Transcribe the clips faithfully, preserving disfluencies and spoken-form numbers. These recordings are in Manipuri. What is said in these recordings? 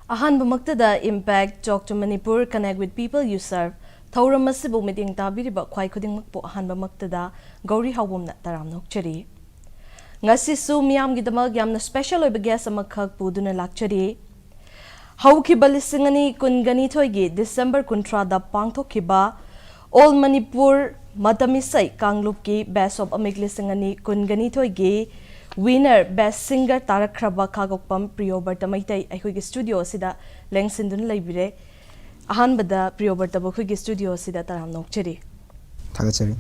ꯑꯍꯥꯟꯕꯃꯛꯇꯗ Impact Talk to Manipur, Connect with People You Serve ꯊꯧꯔꯝ ꯑꯁꯤꯕꯨ ꯃꯤꯠꯌꯦꯡ ꯇꯥꯕꯤꯔꯤꯕ ꯈ꯭ꯋꯥꯏ ꯈꯨꯗꯤꯡꯃꯛꯄꯨ ꯑꯍꯥꯟꯕꯃꯛꯇꯗ ꯒꯧꯔꯤ ꯍꯥꯎꯕꯝꯅ ꯇꯔꯥꯝꯅ ꯑꯣꯛꯆꯔꯤ꯫ ꯉꯁꯤꯁꯨ ꯃꯤꯌꯥꯝꯒꯤꯗꯃꯛ ꯌꯥꯝꯅ special ꯑꯣꯏꯕ guest ꯑꯃꯈꯛ ꯄꯨꯗꯨꯅ ꯂꯥꯛꯆꯔꯤ꯫ ꯍꯧꯈꯤꯕ ꯂꯤꯁꯤꯡ ꯑꯅꯤ ꯀꯨꯟꯒ ꯅꯤꯊꯣꯏꯒꯤ December ꯀꯨꯟꯊ꯭ꯔꯥꯗ ꯄꯥꯡꯊꯣꯛꯈꯤꯕ All Manipur ꯃꯇꯝ ꯏꯁꯩ ꯀꯥꯡꯂꯨꯞꯀꯤ Best of ꯑꯃꯤꯛ ꯂꯤꯁꯤꯡ ꯑꯅꯤ ꯀꯨꯟꯒ ꯅꯤꯊꯣꯏꯒꯤ winner Best Singer ꯇꯥꯔꯛꯈ꯭ꯔꯕ ꯈꯥꯒꯣꯛꯄꯝ ꯄ꯭ꯔꯤꯌꯣꯕ꯭ꯔꯇ ꯃꯩꯇꯩ ꯑꯩꯈꯣꯏꯒꯤ studio ꯑꯁꯤꯗ ꯂꯦꯡꯁꯤꯟꯗꯨꯅ ꯂꯩꯕꯤꯔꯦ꯫ ꯑꯍꯥꯟꯕꯗ ꯄ꯭ꯔꯤꯌꯣꯕ꯭ꯔꯇꯕꯨ ꯑꯩꯈꯣꯏꯒꯤ studio ꯑꯁꯤꯗ ꯇꯔꯥꯝꯅ ꯑꯣꯛꯆꯔꯤ꯫ ꯊꯥꯒꯠꯆꯔꯤ꯫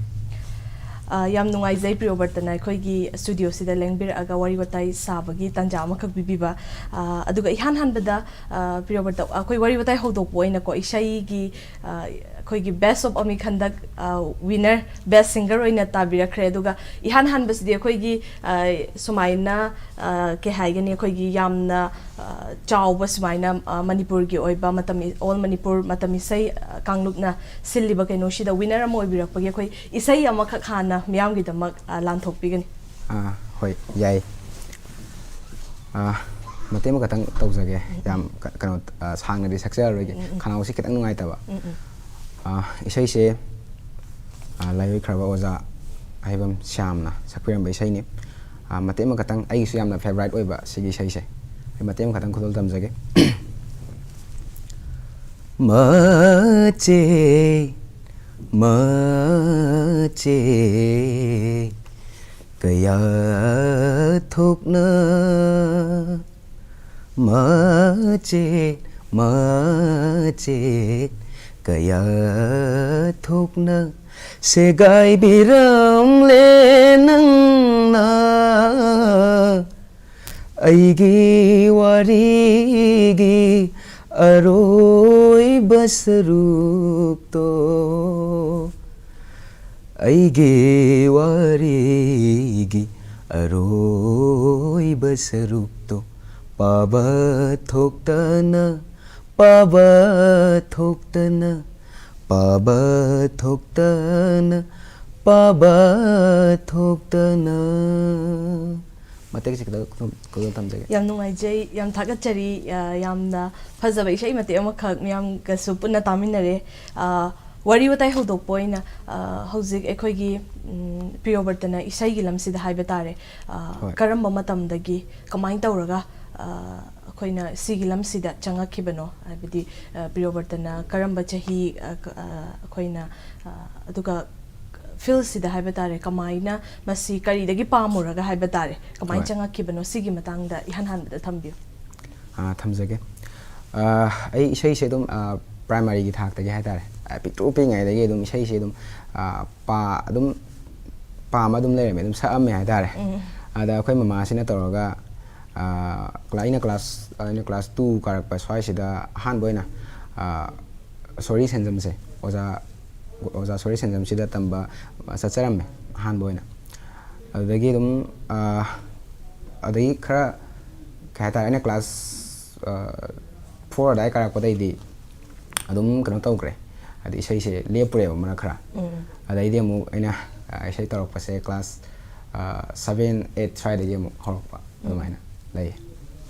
ꯑ, ꯌꯥꯝ ꯅꯨꯡꯉꯥꯏꯖꯩ ꯄ꯭ꯔꯤꯌꯣꯕ꯭ꯔꯇꯅ ꯑꯩꯈꯣꯏꯒꯤ studio ꯁꯤꯗ ꯂꯦꯡꯕꯤꯔꯛꯑꯒ ꯋꯥꯔꯤ ꯋꯥꯇꯥꯏ ꯁꯥꯕꯒꯤ ꯇꯥꯟꯖꯥ ꯑꯃꯈꯛ ꯄꯤꯕꯤꯕ꯫ ꯑ, ꯑꯗꯨꯒ ꯏꯍꯥꯟ ꯍꯥꯟꯕꯗ, ꯑ, ꯄ꯭ꯔꯤꯌꯣꯕ꯭ꯔꯇ, ꯑꯩꯈꯣꯏ ꯋꯥꯔꯤ ꯋꯥꯇꯥꯏ ꯍꯧꯗꯣꯛꯄ ꯑꯣꯏꯅꯀꯣ, ꯏꯁꯩꯒꯤ, ꯑ, ꯑꯩꯈꯣꯏꯒꯤ Best of ꯑꯃꯤꯛ ꯍꯟꯗꯛ, ꯑ, winner Best Singer ꯑꯣꯏꯅ ꯇꯥꯕꯤꯔꯛꯈ꯭ꯔꯦ꯫ ꯑꯗꯨꯒ ꯏꯍꯥꯟ ꯍꯥꯟꯕꯁꯤꯗꯤ ꯑꯩꯈꯣꯏꯒꯤ, ꯑ, ꯁꯨꯃꯥꯏꯅ, ꯑ, ꯀꯩ ꯍꯥꯏꯒꯅꯤ, ꯑꯩꯈꯣꯏꯒꯤ ꯌꯥꯝꯅ, ꯑ, ꯆꯥꯎꯕ ꯁꯨꯃꯥꯏꯅ, ꯑ, ꯃꯅꯤꯄꯨꯔꯒꯤ ꯑꯣꯏꯕ ꯃꯇꯝ ꯏ-, All Manipur ꯃꯇꯝ ꯏꯁꯩ, ꯑ, ꯀꯥꯡꯂꯨꯞꯅ ꯁꯤꯜꯂꯤꯕ ꯀꯩꯅꯣꯁꯤꯗ winner ꯑꯃ ꯑꯣꯏꯕꯤꯔꯛꯄꯒꯤ ꯑꯩꯈꯣꯏ ꯏꯁꯩ ꯑꯃꯈꯛ ꯍꯥꯟꯅ ꯃꯤꯌꯥꯝꯒꯤꯗꯃꯛ, ꯑ, ꯂꯥꯟꯊꯣꯛꯄꯤꯒꯅꯤ꯫ ꯑꯥ, ꯍꯣꯏ, ꯌꯥꯏ꯫ ꯑꯥ, ꯃꯇꯦꯛ ꯑꯃꯈꯛꯇꯪ ꯇꯧꯖꯒꯦ꯫ ꯌꯥꯝ ꯀ-, ꯀꯩꯅꯣ, ꯑꯥ, ꯁꯥꯡꯅꯗꯤ ꯁꯛꯆꯔꯔꯣꯏꯒꯦ꯫ ꯎꯝ, ꯎꯝ꯫ ꯈꯅꯥꯎꯁꯤ ꯈꯤꯇꯪ ꯅꯨꯡꯉꯥꯏꯇꯕ꯫ ꯎꯝ, ꯎꯝ꯫ ꯑꯥ, ꯏꯁꯩꯁꯦ, ꯑꯥ, ꯂꯥꯏꯑꯣꯏꯈ꯭ꯔꯕ ꯑꯣꯖꯥ ꯑꯍꯩꯕꯝ ꯁ꯭ꯌꯥꯝꯅ ꯁꯛꯄꯤꯔꯝꯕ ꯏꯁꯩꯅꯤ꯫ ꯑꯥ, ꯃꯇꯦꯛ ꯑꯃꯈꯛꯇꯪ, ꯑꯩꯒꯤꯁꯨ ꯌꯥꯝꯅ favourite ꯑꯣꯏꯕ ꯁꯤꯒꯤ ꯏꯁꯩꯁꯦ꯫ ꯑꯩ ꯃꯇꯦꯛ ꯑꯃꯈꯛꯇꯪ ꯈꯨꯗꯣꯜ ꯇꯝꯖꯒꯦ꯫ ꯃꯆꯦ, ꯃꯆꯦ, ꯀꯌꯥ ꯊꯣꯛꯅ ꯃꯆꯦꯠ ꯃꯆꯦꯠ ꯀꯌꯥ ꯊꯣꯛꯅ ꯁꯦꯒꯥꯏꯕꯤꯔꯝꯂꯦ ꯅꯪꯅ ꯑꯩꯒꯤ ꯋꯥꯔꯤꯒꯤ ꯑꯔꯣꯏꯕ ꯁꯔꯨꯛꯇꯣ꯫ ꯑꯩꯒꯤ ꯋꯥꯔꯤꯒꯤ ꯑꯔꯣꯏꯕ ꯁꯔꯨꯛꯇꯣ ꯄꯥꯕ ꯊꯣꯛꯇꯅ, ꯄꯥꯕ ꯊꯣꯛꯇꯅ, ꯄꯥꯕ ꯊꯣꯛꯇꯅ, ꯄꯥꯕ ꯊꯣꯛꯇꯅ꯫ ꯃꯇꯦꯛꯁꯦ ꯈꯤꯇꯪ ꯈꯤꯇꯪ ꯊꯝꯖꯒꯦ꯫ ꯌꯥꯝ ꯅꯨꯡꯉꯥꯏꯖꯩ, ꯌꯥꯝ ꯊꯥꯒꯠꯆꯔꯤ꯫ ꯑ, ꯌꯥꯝꯅ ꯐꯖꯕ ꯏꯁꯩ ꯃꯇꯦꯛ ꯑꯃꯈꯛ ꯃꯤꯌꯥꯝꯒꯁꯨ ꯄꯨꯟꯅ ꯇꯥꯃꯤꯟꯅꯔꯦ꯫ ꯑ, ꯋꯥꯔꯤ ꯋꯥꯇꯥꯏ ꯍꯧꯗꯣꯛꯄ ꯑꯣꯏꯅ, ꯑ, ꯍꯧꯖꯤꯛ ꯑꯩꯈꯣꯏꯒꯤ, ꯎꯝ, ꯄ꯭ꯔꯤꯌꯣꯕ꯭ꯔꯇꯅ ꯏꯁꯩꯒꯤ ꯂꯝꯁꯤꯗ ꯍꯥꯏꯕ ꯇꯥꯔꯦ, ꯑ, ꯍꯣꯏ꯫ ꯀꯔꯝꯕ ꯃꯇꯝꯗꯒꯤ ꯀꯃꯥꯏꯅ ꯇꯧꯔꯒ, ꯑ, ꯑꯩꯈꯣꯏꯅ ꯁꯤꯒꯤ ꯂꯝꯁꯤꯗ ꯆꯪꯉꯛꯈꯤꯕꯅꯣ? ꯍꯥꯏꯕꯗꯤ, ꯑ, ꯄ꯭ꯔꯤꯌꯣꯕ꯭ꯔꯇꯅ ꯀꯔꯝꯕ ꯆꯍꯤ, ꯑ, ꯀ-, ꯑ, ꯑꯩꯈꯣꯏꯅ, ꯑ, ꯑꯗꯨꯒ ꯐꯤꯜꯁꯤꯗ ꯍꯥꯏꯕ ꯇꯥꯔꯦ, ꯀꯃꯥꯏꯅ ꯃꯁꯤ ꯀꯔꯤꯗꯒꯤ ꯄꯥꯝꯃꯨꯔꯒ ꯍꯥꯏꯕ ꯇꯥꯔꯦ, ꯀꯃꯥꯏꯅ ꯍꯣꯏ꯫ ꯆꯪꯉꯛꯈꯤꯕꯅꯣ, ꯁꯤꯒꯤ ꯃꯇꯥꯡꯗ ꯏꯍꯥꯟ ꯍꯥꯟꯕꯗ ꯊꯝꯕꯤꯌꯨ꯫ ꯑꯥ, ꯊꯝꯖꯒꯦ꯫ ꯑꯥ, ꯑꯩ ꯏꯁꯩꯁꯦ ꯑꯗꯨꯝ, ꯑꯥ, ꯄ꯭ꯔꯥꯏꯃꯥꯔꯤꯒꯤ ꯊꯥꯛꯇꯒꯤ ꯍꯥꯏꯇꯥꯔꯦ, ꯑꯥ, ꯄꯤꯛꯇ꯭ꯔꯨ ꯄꯤꯛꯏꯉꯩꯗꯒꯤ ꯑꯗꯨꯝ ꯏꯁꯩꯁꯦ ꯑꯗꯨꯝ, ꯑꯥ, ꯄꯥ-, ꯑꯗꯨꯝ ꯄꯥꯝꯃ ꯑꯗꯨꯝ ꯂꯩꯔꯝꯃꯦ, ꯑꯗꯨꯝ ꯁꯛꯑꯝꯃꯦ ꯍꯥꯏꯇꯥꯔꯦ꯫ ꯎꯝ꯫ ꯑꯗ ꯑꯩꯈꯣꯏ ꯃꯃꯥꯁꯤꯅ ꯇꯧꯔꯒ, ꯑꯥ, ꯀ꯭ꯂꯥ-, ꯑꯩꯅ ꯀ꯭ꯂꯥꯁ, ꯑꯩꯅ ꯀ꯭ꯂꯥꯁ ꯇꯨ ꯀꯥꯔꯛꯄ ꯁ꯭ꯋꯥꯏꯁꯤꯗ ꯑꯍꯥꯟꯕ ꯑꯣꯏꯅ, ꯑꯥ, ꯁꯣꯔꯤ ꯁꯦꯟꯖꯝꯁꯦ, ꯑꯣꯖꯥ, ꯑꯣꯖꯥ ꯁꯣꯔꯤ ꯁꯦꯟꯖꯝꯁꯤꯗ ꯇꯝꯕ ꯆꯠꯆꯔꯝꯃꯦ ꯑꯍꯥꯟꯕ ꯑꯣꯏꯅ꯫ ꯑꯗꯨꯗꯒꯤ ꯑꯗꯨꯝ, ꯑꯥ, ꯑꯗꯒꯤ ꯈꯔ, ꯀꯩ ꯍꯥꯏꯇꯥꯔꯦ, ꯑꯩꯅ ꯀ꯭ꯂꯥꯁ, ꯑꯥ, ꯐꯣꯔ ꯑꯗꯥꯏ ꯀꯥꯔꯛꯄꯗꯩꯗꯤ ꯑꯗꯨꯝ ꯀꯩꯅꯣ ꯇꯧꯈ꯭ꯔꯦ, ꯍꯥꯏꯗꯤ ꯏꯁꯩꯁꯦ ꯂꯦꯞꯄꯨꯔꯦꯕ ꯃꯔꯛ ꯈꯔ꯫ ꯎꯝ꯫ ꯑꯗꯩꯗꯤ ꯑꯃꯨꯛ ꯑꯩꯅ, ꯑꯥ, ꯏꯁꯩ ꯇꯧꯔꯛꯄꯁꯦ ꯀ꯭ꯂꯥꯁ, ꯑꯥ, ꯁꯚꯦꯟ, ꯑꯩꯠ ꯁ꯭ꯋꯥꯏꯗꯒꯤ ꯑꯃꯨꯛ ꯍꯧꯔꯛꯄ, ꯎꯝ꯫ ꯑꯗꯨꯃꯥꯏꯅ ꯂꯩ꯫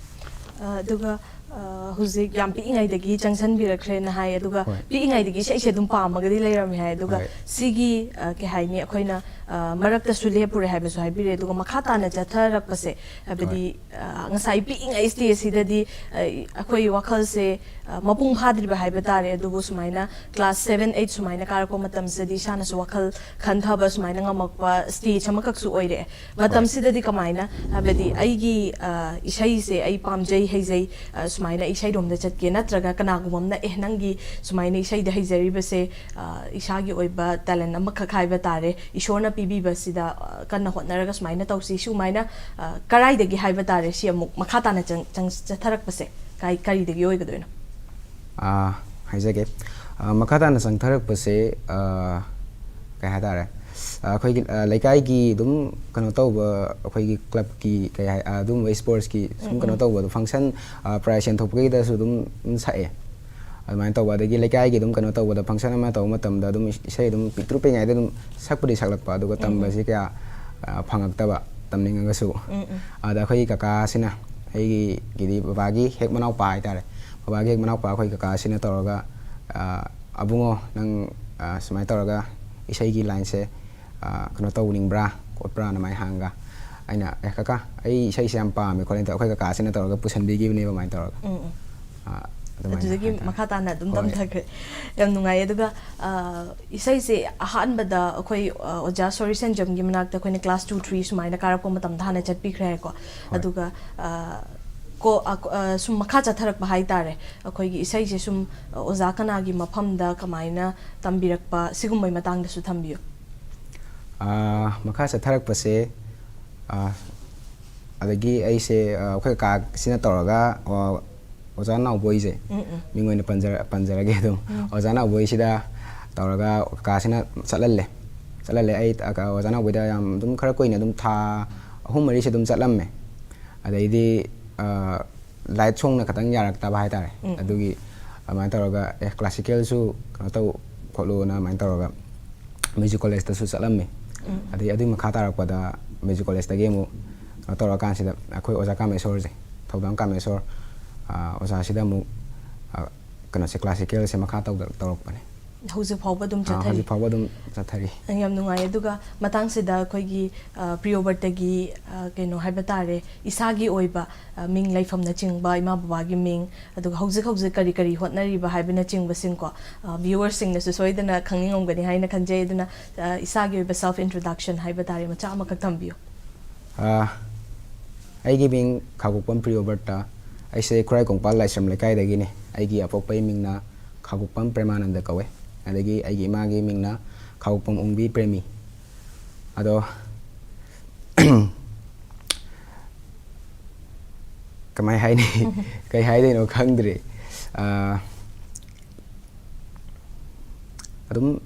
ꯑ, ꯑꯗꯨꯒ, ꯑ, ꯍꯧꯖꯤꯛ ꯌꯥꯝ ꯄꯤꯛꯏꯉꯩꯗꯒꯤ ꯆꯪꯁꯟꯕꯤꯔꯛꯈ꯭ꯔꯦꯅ ꯍꯥꯏ, ꯑꯗꯨꯒ ꯍꯣꯏ꯫ ꯄꯤꯛꯏꯉꯩꯗꯒꯤ ꯏꯁꯩꯁꯦ ꯑꯗꯨꯝ ꯄꯥꯝꯃꯒꯗꯤ ꯂꯩꯔꯝꯃꯦ ꯍꯥꯏ, ꯑꯗꯨꯒ ꯍꯣꯏ꯫ ꯁꯤꯒꯤ, ꯑ, ꯀꯩ ꯍꯥꯏꯅꯤ, ꯑꯩꯈꯣꯏꯅ, ꯑ, ꯃꯔꯛꯇꯁꯨ ꯂꯦꯞꯄꯨꯔꯦ ꯍꯥꯏꯕꯁꯨ ꯍꯥꯏꯕꯤꯔꯦ, ꯑꯗꯨꯒ ꯃꯈꯥ ꯇꯥꯅ ꯆꯠꯊꯔꯛꯄꯁꯦ, ꯍꯥꯏꯕꯗꯤ, ꯍꯣꯏ꯫ ꯑ, ꯉꯁꯥꯏ ꯄꯤꯛꯏꯉꯩ ꯁ꯭ꯇꯦꯖꯁꯤꯗꯗꯤ, ꯑ, ꯑꯩꯈꯣꯏ ꯋꯥꯈꯜꯁꯦ, ꯑ, ꯃꯄꯨꯡ ꯐꯥꯗ꯭ꯔꯤꯕ ꯍꯥꯏꯕ ꯇꯥꯔꯦ, ꯑꯗꯨꯕꯨ ꯁꯨꯃꯥꯏꯅ ꯀ꯭ꯂꯥꯁ ꯁꯚꯦꯟ, ꯑꯩꯠ ꯁꯨꯃꯥꯏꯅ ꯀꯥꯔꯛꯄ ꯃꯇꯝꯁꯤꯗꯗꯤ ꯏꯁꯥꯅꯁꯨ ꯋꯥꯈꯜ ꯈꯟꯊꯕ ꯁꯨꯃꯥꯏꯅ ꯉꯝꯃꯛꯄ ꯁ꯭ꯇꯦꯖ ꯑꯃꯈꯛꯁꯨ ꯑꯣꯏꯔꯛꯑꯦ꯫ ꯃꯇꯝꯁꯤꯗꯗꯤ ꯀꯃꯥꯏꯅ, ꯍꯥꯏꯕꯗꯤ ꯑꯩꯒꯤ, ꯑ, ꯏꯁꯩꯁꯦ ꯑꯩ ꯄꯥꯝꯖꯩ, ꯍꯩꯖꯩ, ꯑ, ꯁꯨꯃꯥꯏꯅ ꯏꯁꯩꯔꯣꯝꯗ ꯆꯠꯀꯦ, ꯅꯠꯇ꯭ꯔꯒ ꯀꯅꯥꯒꯨꯝꯕ ꯑꯃꯅ, "ꯑꯦ, ꯅꯪꯒꯤ ꯁꯨꯃꯥꯏꯅ ꯏꯁꯩꯗ ꯍꯩꯖꯔꯤꯕꯁꯦ, ꯑ, ꯏꯁꯥꯒꯤ ꯑꯣꯏꯕ ꯇꯦꯂꯦꯟ ꯑꯃꯈꯛ ꯍꯥꯏꯕ ꯇꯥꯔꯦ, ꯏꯁꯣꯔꯅ ꯄꯤꯕꯤꯕꯁꯤꯗ, ꯑ, ꯀꯟꯅ ꯍꯣꯠꯅꯔꯒ ꯁꯨꯃꯥꯏꯅ ꯇꯧꯁꯤ", ꯁꯨꯃꯥꯏꯅ, ꯑ, ꯀꯔꯥꯏꯗꯒꯤ ꯍꯥꯏꯕ ꯇꯥꯔꯦ, ꯁꯤ ꯑꯃꯨꯛ ꯃꯈꯥ ꯇꯥꯅ ꯆꯪ-, ꯆꯪ-, ꯆꯠꯊꯔꯛꯄꯁꯦ ꯀꯥꯏ-, ꯀꯔꯤꯗꯒꯤ ꯑꯣꯏꯒꯗꯣꯏꯅꯣ? ꯑꯥ, ꯍꯥꯏꯖꯒꯦ꯫ ꯑꯥ, ꯃꯈꯥ ꯇꯥꯅ ꯆꯪꯊꯔꯛꯄꯁꯦ, ꯑꯥ, ꯀꯩ ꯍꯥꯏꯇꯥꯔꯦ, ꯑꯥ, ꯑꯩꯈꯣꯏꯒꯤ, ꯑꯥ, ꯂꯩꯀꯥꯏꯒꯤ ꯑꯗꯨꯝ ꯀꯩꯅꯣ ꯇꯧꯕ, ꯑꯩꯈꯣꯏꯒꯤ ꯀ꯭ꯂꯕꯀꯤ ꯀꯩ ꯍꯥꯏ, ꯑꯥ, ꯑꯗꯨꯝꯕ ꯏꯁꯄꯣꯔꯠꯁꯀꯤ ꯁꯨꯝ ꯎꯝ, ꯀꯩꯅꯣ ꯎꯝ꯫ ꯇꯧꯕꯗꯣ, ꯐꯪꯁꯟ, ꯑꯥ, ꯄ꯭ꯔꯥꯏꯖ ꯌꯦꯟꯊꯣꯛꯄꯒꯤꯗꯁꯨ ꯑꯗꯨꯝ, ꯑꯗꯨꯝ ꯁꯛꯑꯦ꯫ ꯑꯗꯨꯃꯥꯏꯅ ꯇꯧꯕ, ꯑꯗꯒꯤ ꯂꯩꯀꯥꯏꯒꯤ ꯑꯗꯨꯝ ꯀꯩꯅꯣ ꯇꯧꯕꯗ, ꯐꯪꯁꯟ ꯑꯃ ꯇꯧꯕ ꯃꯇꯝꯗ ꯑꯗꯨꯝ ꯏꯁꯩ ꯑꯗꯨꯝ ꯄꯤꯛꯇ꯭ꯔꯨ ꯄꯤꯛꯏꯉꯩꯗ ꯑꯗꯨꯝ ꯁꯛꯄꯨꯗꯤ ꯁꯛꯂꯛꯄ, ꯑꯗꯨꯒ ꯎꯝ, ꯎꯝ꯫ ꯇꯝꯕꯁꯤ ꯀꯌꯥ, ꯑꯥ, ꯐꯪꯉꯛꯇꯕ꯫ ꯇꯝꯅꯤꯡꯉꯒꯁꯨ꯫ ꯑꯗ ꯑꯩꯈꯣꯏꯒꯤ ꯀꯀꯥꯁꯤꯅ, ꯑꯩꯒꯤꯗꯤ ꯕꯕꯥꯒꯤ ꯍꯦꯛ ꯃꯅꯥꯎꯄꯥ ꯍꯥꯏꯇꯥꯔꯦ, ꯕꯕꯥꯒꯤ ꯍꯦꯛ ꯃꯅꯥꯎꯄꯥ ꯑꯩꯈꯣꯏ ꯀꯀꯥꯁꯤꯅ ꯇꯧꯔꯒ, "ꯑ, ꯑꯕꯨꯡꯉꯣ, ꯅꯪ, ꯑ, ꯁꯨꯃꯥꯏꯅ ꯇꯧꯔꯒ ꯏꯁꯩꯒꯤ ꯂꯥꯏꯟꯁꯦ, ꯑ, ꯀꯩꯅꯣ ꯇꯧꯅꯤꯡꯕ꯭ꯔꯥ ꯈꯣꯠꯄ꯭ꯔꯥꯅ?" ꯑꯗꯨꯃꯥꯏꯅ ꯍꯪꯉꯒ ꯑꯩꯅ, "ꯑꯦ ꯀꯀꯥ, ꯑꯩ ꯏꯁꯩꯁꯦ ꯌꯥꯝ ꯄꯥꯝꯃꯦ ꯈꯣꯠꯂꯦ" ꯇꯧꯔꯒ ꯑꯩꯈꯣꯏ ꯀꯀꯥꯁꯤꯅ ꯇꯧꯔꯒ ꯄꯨꯁꯟꯕꯤꯈꯤꯕꯅꯦꯕ ꯑꯗꯨꯃꯥꯏꯅ ꯇꯧꯔꯒ꯫ ꯑ, ꯑꯗꯨꯃꯥꯏꯅ ꯑꯗꯨꯗꯒꯤ ꯍꯥꯏꯇꯥꯔꯦ꯫ ꯃꯈꯥ ꯇꯥꯅ ꯑꯗꯨꯝ ꯍꯣꯏ꯫ ꯇꯝꯊꯈ꯭ꯔꯦ꯫ ꯌꯥꯝ ꯅꯨꯡꯉꯥꯏꯌꯦ꯫ ꯑꯗꯨꯒ, ꯑ, ꯏꯁꯩꯁꯦ ꯑꯍꯥꯟꯕꯗ ꯑꯩꯈꯣꯏ, ꯑ, ꯑꯣꯖꯥ ꯁꯣꯔꯤ ꯁꯦꯟꯖꯝꯒꯤ ꯃꯅꯥꯛꯇ ꯑꯩꯈꯣꯏꯅ class two three ꯁꯨꯃꯥꯏꯅ ꯀꯥꯔꯛꯄ ꯃꯇꯝꯗ ꯍꯥꯟꯅ ꯆꯠꯄꯤꯈ꯭ꯔꯦꯀꯣ꯫ ꯍꯣꯏ꯫ ꯑꯗꯨꯒ, ꯑ, ꯀꯣ-, ꯑ, ꯀ-, ꯑ, ꯁꯨꯝ ꯃꯈꯥ ꯆꯠꯊꯔꯛꯄ ꯍꯥꯏꯇꯥꯔꯦ꯫ ꯑꯩꯈꯣꯏꯒꯤ ꯏꯁꯩꯁꯦ ꯁꯨꯝ, ꯑ, ꯑꯣꯖꯥ ꯀꯅꯥꯒꯤ ꯃꯐꯝꯗ ꯀꯃꯥꯏꯅ ꯇꯝꯕꯤꯔꯛꯄ, ꯁꯤꯒꯨꯝꯕꯩ ꯃꯇꯥꯡꯗꯁꯨ ꯊꯝꯕꯤꯌꯨ꯫ ꯑ, ꯃꯈꯥ ꯆꯠꯊꯔꯛꯄꯁꯦ, ꯑ, ꯑꯗꯒꯤ ꯑꯩꯁꯦ, ꯑ, ꯑꯩꯈꯣꯏ ꯀꯀꯥꯁꯤꯅ ꯇꯧꯔꯒ, ꯑ, ꯑꯣꯖꯥ ꯅꯥꯎꯕꯣꯏꯁꯦ, ꯎꯝ, ꯎꯝ꯫ ꯃꯤꯡ ꯑꯣꯏꯅ ꯄꯟꯖꯔ-, ꯄꯟꯖꯔꯒꯦ ꯑꯗꯨꯝ꯫ ꯎꯝ꯫ ꯑꯣꯖꯥ ꯅꯥꯎꯕꯣꯏꯁꯤꯗ ꯇꯧꯔꯒ ꯀꯀꯥꯁꯤꯅ ꯆꯠꯍꯜꯂꯦ꯫ ꯆꯠꯍꯜꯂꯦ꯫ ꯑꯩ, ꯑ, ꯑꯣꯖꯥ ꯅꯥꯎꯕꯣꯏꯗ ꯌꯥꯝ ꯑꯗꯨꯝ ꯈꯔ ꯀꯨꯏꯅ ꯑꯗꯨꯝ ꯊꯥ ꯑꯍꯨꯝ ꯃꯔꯤꯁꯦ ꯑꯗꯨꯝ ꯆꯠꯂꯝꯃꯦ꯫ ꯑꯗꯩꯗꯤ, ꯑ, light songꯅ ꯈꯇꯪ ꯌꯥꯔꯛꯇꯕ ꯍꯥꯏꯇꯥꯔꯦ꯫ ꯎꯝ, ꯎꯝ꯫ ꯑꯗꯨꯒꯤ ꯑꯗꯨꯃꯥꯏꯅ ꯇꯧꯔꯒ, "ꯑꯦ, classicalꯁꯨ ꯀꯩꯅꯣ ꯇꯧ ꯈꯣꯠꯂꯨ" ꯑꯗꯨꯃꯥꯏꯅ ꯇꯧꯔꯒ music collegeꯇꯁꯨ ꯆꯠꯂꯝꯃꯤ꯫ ꯎꯝ꯫ ꯑꯗꯩ ꯑꯗꯨꯒꯤ ꯃꯈꯥ ꯇꯥꯔꯛꯄꯗ music collegeꯇꯒꯤ ꯑꯃꯨꯛ ꯀꯩꯅꯣ ꯇꯧꯔꯀꯥꯟꯁꯤꯗ ꯑꯩꯈꯣꯏ ꯑꯣꯖꯥ ꯀꯥꯃꯦꯁꯣꯔꯁꯦ, ꯊꯧꯗꯥꯝ ꯀꯥꯃꯦꯁꯣꯔ, ꯑ, ꯑꯣꯖꯥꯁꯤꯗ ꯑꯃꯨꯛ, ꯑ, ꯀꯩꯅꯣꯁꯦ, classicalꯁꯦ ꯃꯈꯥ ꯇꯧꯗ-, ꯇꯧꯔꯛꯄꯅꯦ꯫ ꯍꯧꯖꯤꯛ ꯐꯥꯎꯕ ꯑꯗꯨꯝ ꯑ, ꯆꯠꯊꯔꯤ꯫ ꯍꯧꯖꯤꯛ ꯐꯥꯎꯕ ꯑꯗꯨꯝ ꯆꯠꯊꯔꯤ꯫ ꯌꯥꯝ ꯅꯨꯡꯉꯥꯏ꯫ ꯑꯗꯨꯒ ꯃꯇꯥꯡꯁꯤꯗ ꯑꯩꯈꯣꯏꯒꯤ, ꯑ, ꯄ꯭ꯔꯤꯌꯣꯕꯔꯇꯒꯤ, ꯑ, ꯀꯩꯅꯣ ꯍꯥꯏꯕ ꯇꯥꯔꯦ, ꯏꯁꯥꯒꯤ ꯑꯣꯏꯕ, ꯑ, ꯃꯤꯡ ꯂꯩꯐꯝꯅꯆꯤꯡꯕ, ꯏꯃꯥ ꯕꯕꯥꯒꯤ ꯃꯤꯡ, ꯑꯗꯨꯒ ꯍꯧꯖꯤꯛ ꯍꯧꯖꯤꯛ ꯀꯔꯤ ꯀꯔꯤ ꯍꯣꯠꯅꯔꯤꯕ ꯍꯥꯏꯕꯅꯆꯤꯡꯕꯁꯤꯡꯀꯣ, ꯑ, viewerꯁꯤꯡꯅꯁꯨ ꯁꯣꯏꯗꯅ ꯈꯪꯅꯤꯡꯉꯝꯒꯅꯤ ꯍꯥꯏꯅ ꯈꯟꯖꯩ꯫ ꯑꯗꯨꯅ, ꯑ, ꯏꯁꯥꯒꯤ ꯑꯣꯏꯕ self introduction ꯍꯥꯏꯕ ꯇꯥꯔꯦ, ꯃꯆꯥ ꯑꯃꯈꯛ ꯊꯝꯕꯤꯌꯨ꯫ ꯑ, ꯑꯩꯒꯤ ꯃꯤꯡ ꯈꯥꯒꯨꯛꯄꯝ ꯄ꯭ꯔꯤꯌꯣꯕꯔꯇ꯫ ꯑꯩꯁꯦ ꯈꯨꯔꯥꯏ ꯀꯣꯡꯄꯥꯜ ꯂꯥꯏꯁ꯭ꯔꯝ ꯂꯩꯀꯥꯏꯗꯒꯤꯅꯦ꯫ ꯑꯩꯒꯤ ꯑꯄꯣꯛꯄꯒꯤ ꯃꯤꯡꯅ ꯈꯥꯒꯨꯛꯄꯝ ꯄ꯭ꯔꯦꯃꯥꯅꯟꯗ ꯀꯧꯋꯦ꯫ ꯑꯗꯒꯤ ꯑꯩꯒꯤ ꯏꯃꯥꯒꯤ ꯃꯤꯡꯅ ꯈꯥꯒꯨꯛꯄꯝ ꯑꯣꯡꯕꯤ ꯄ꯭ꯔꯦꯃꯤ꯫ ꯑꯗꯣ, ꯀꯃꯥꯏ ꯍꯥꯏꯅꯤ? ꯀꯩ ꯍꯥꯏꯗꯣꯏꯅꯣ ꯈꯪꯗ꯭ꯔꯦ꯫ ꯑ, ꯑꯗꯨꯝ,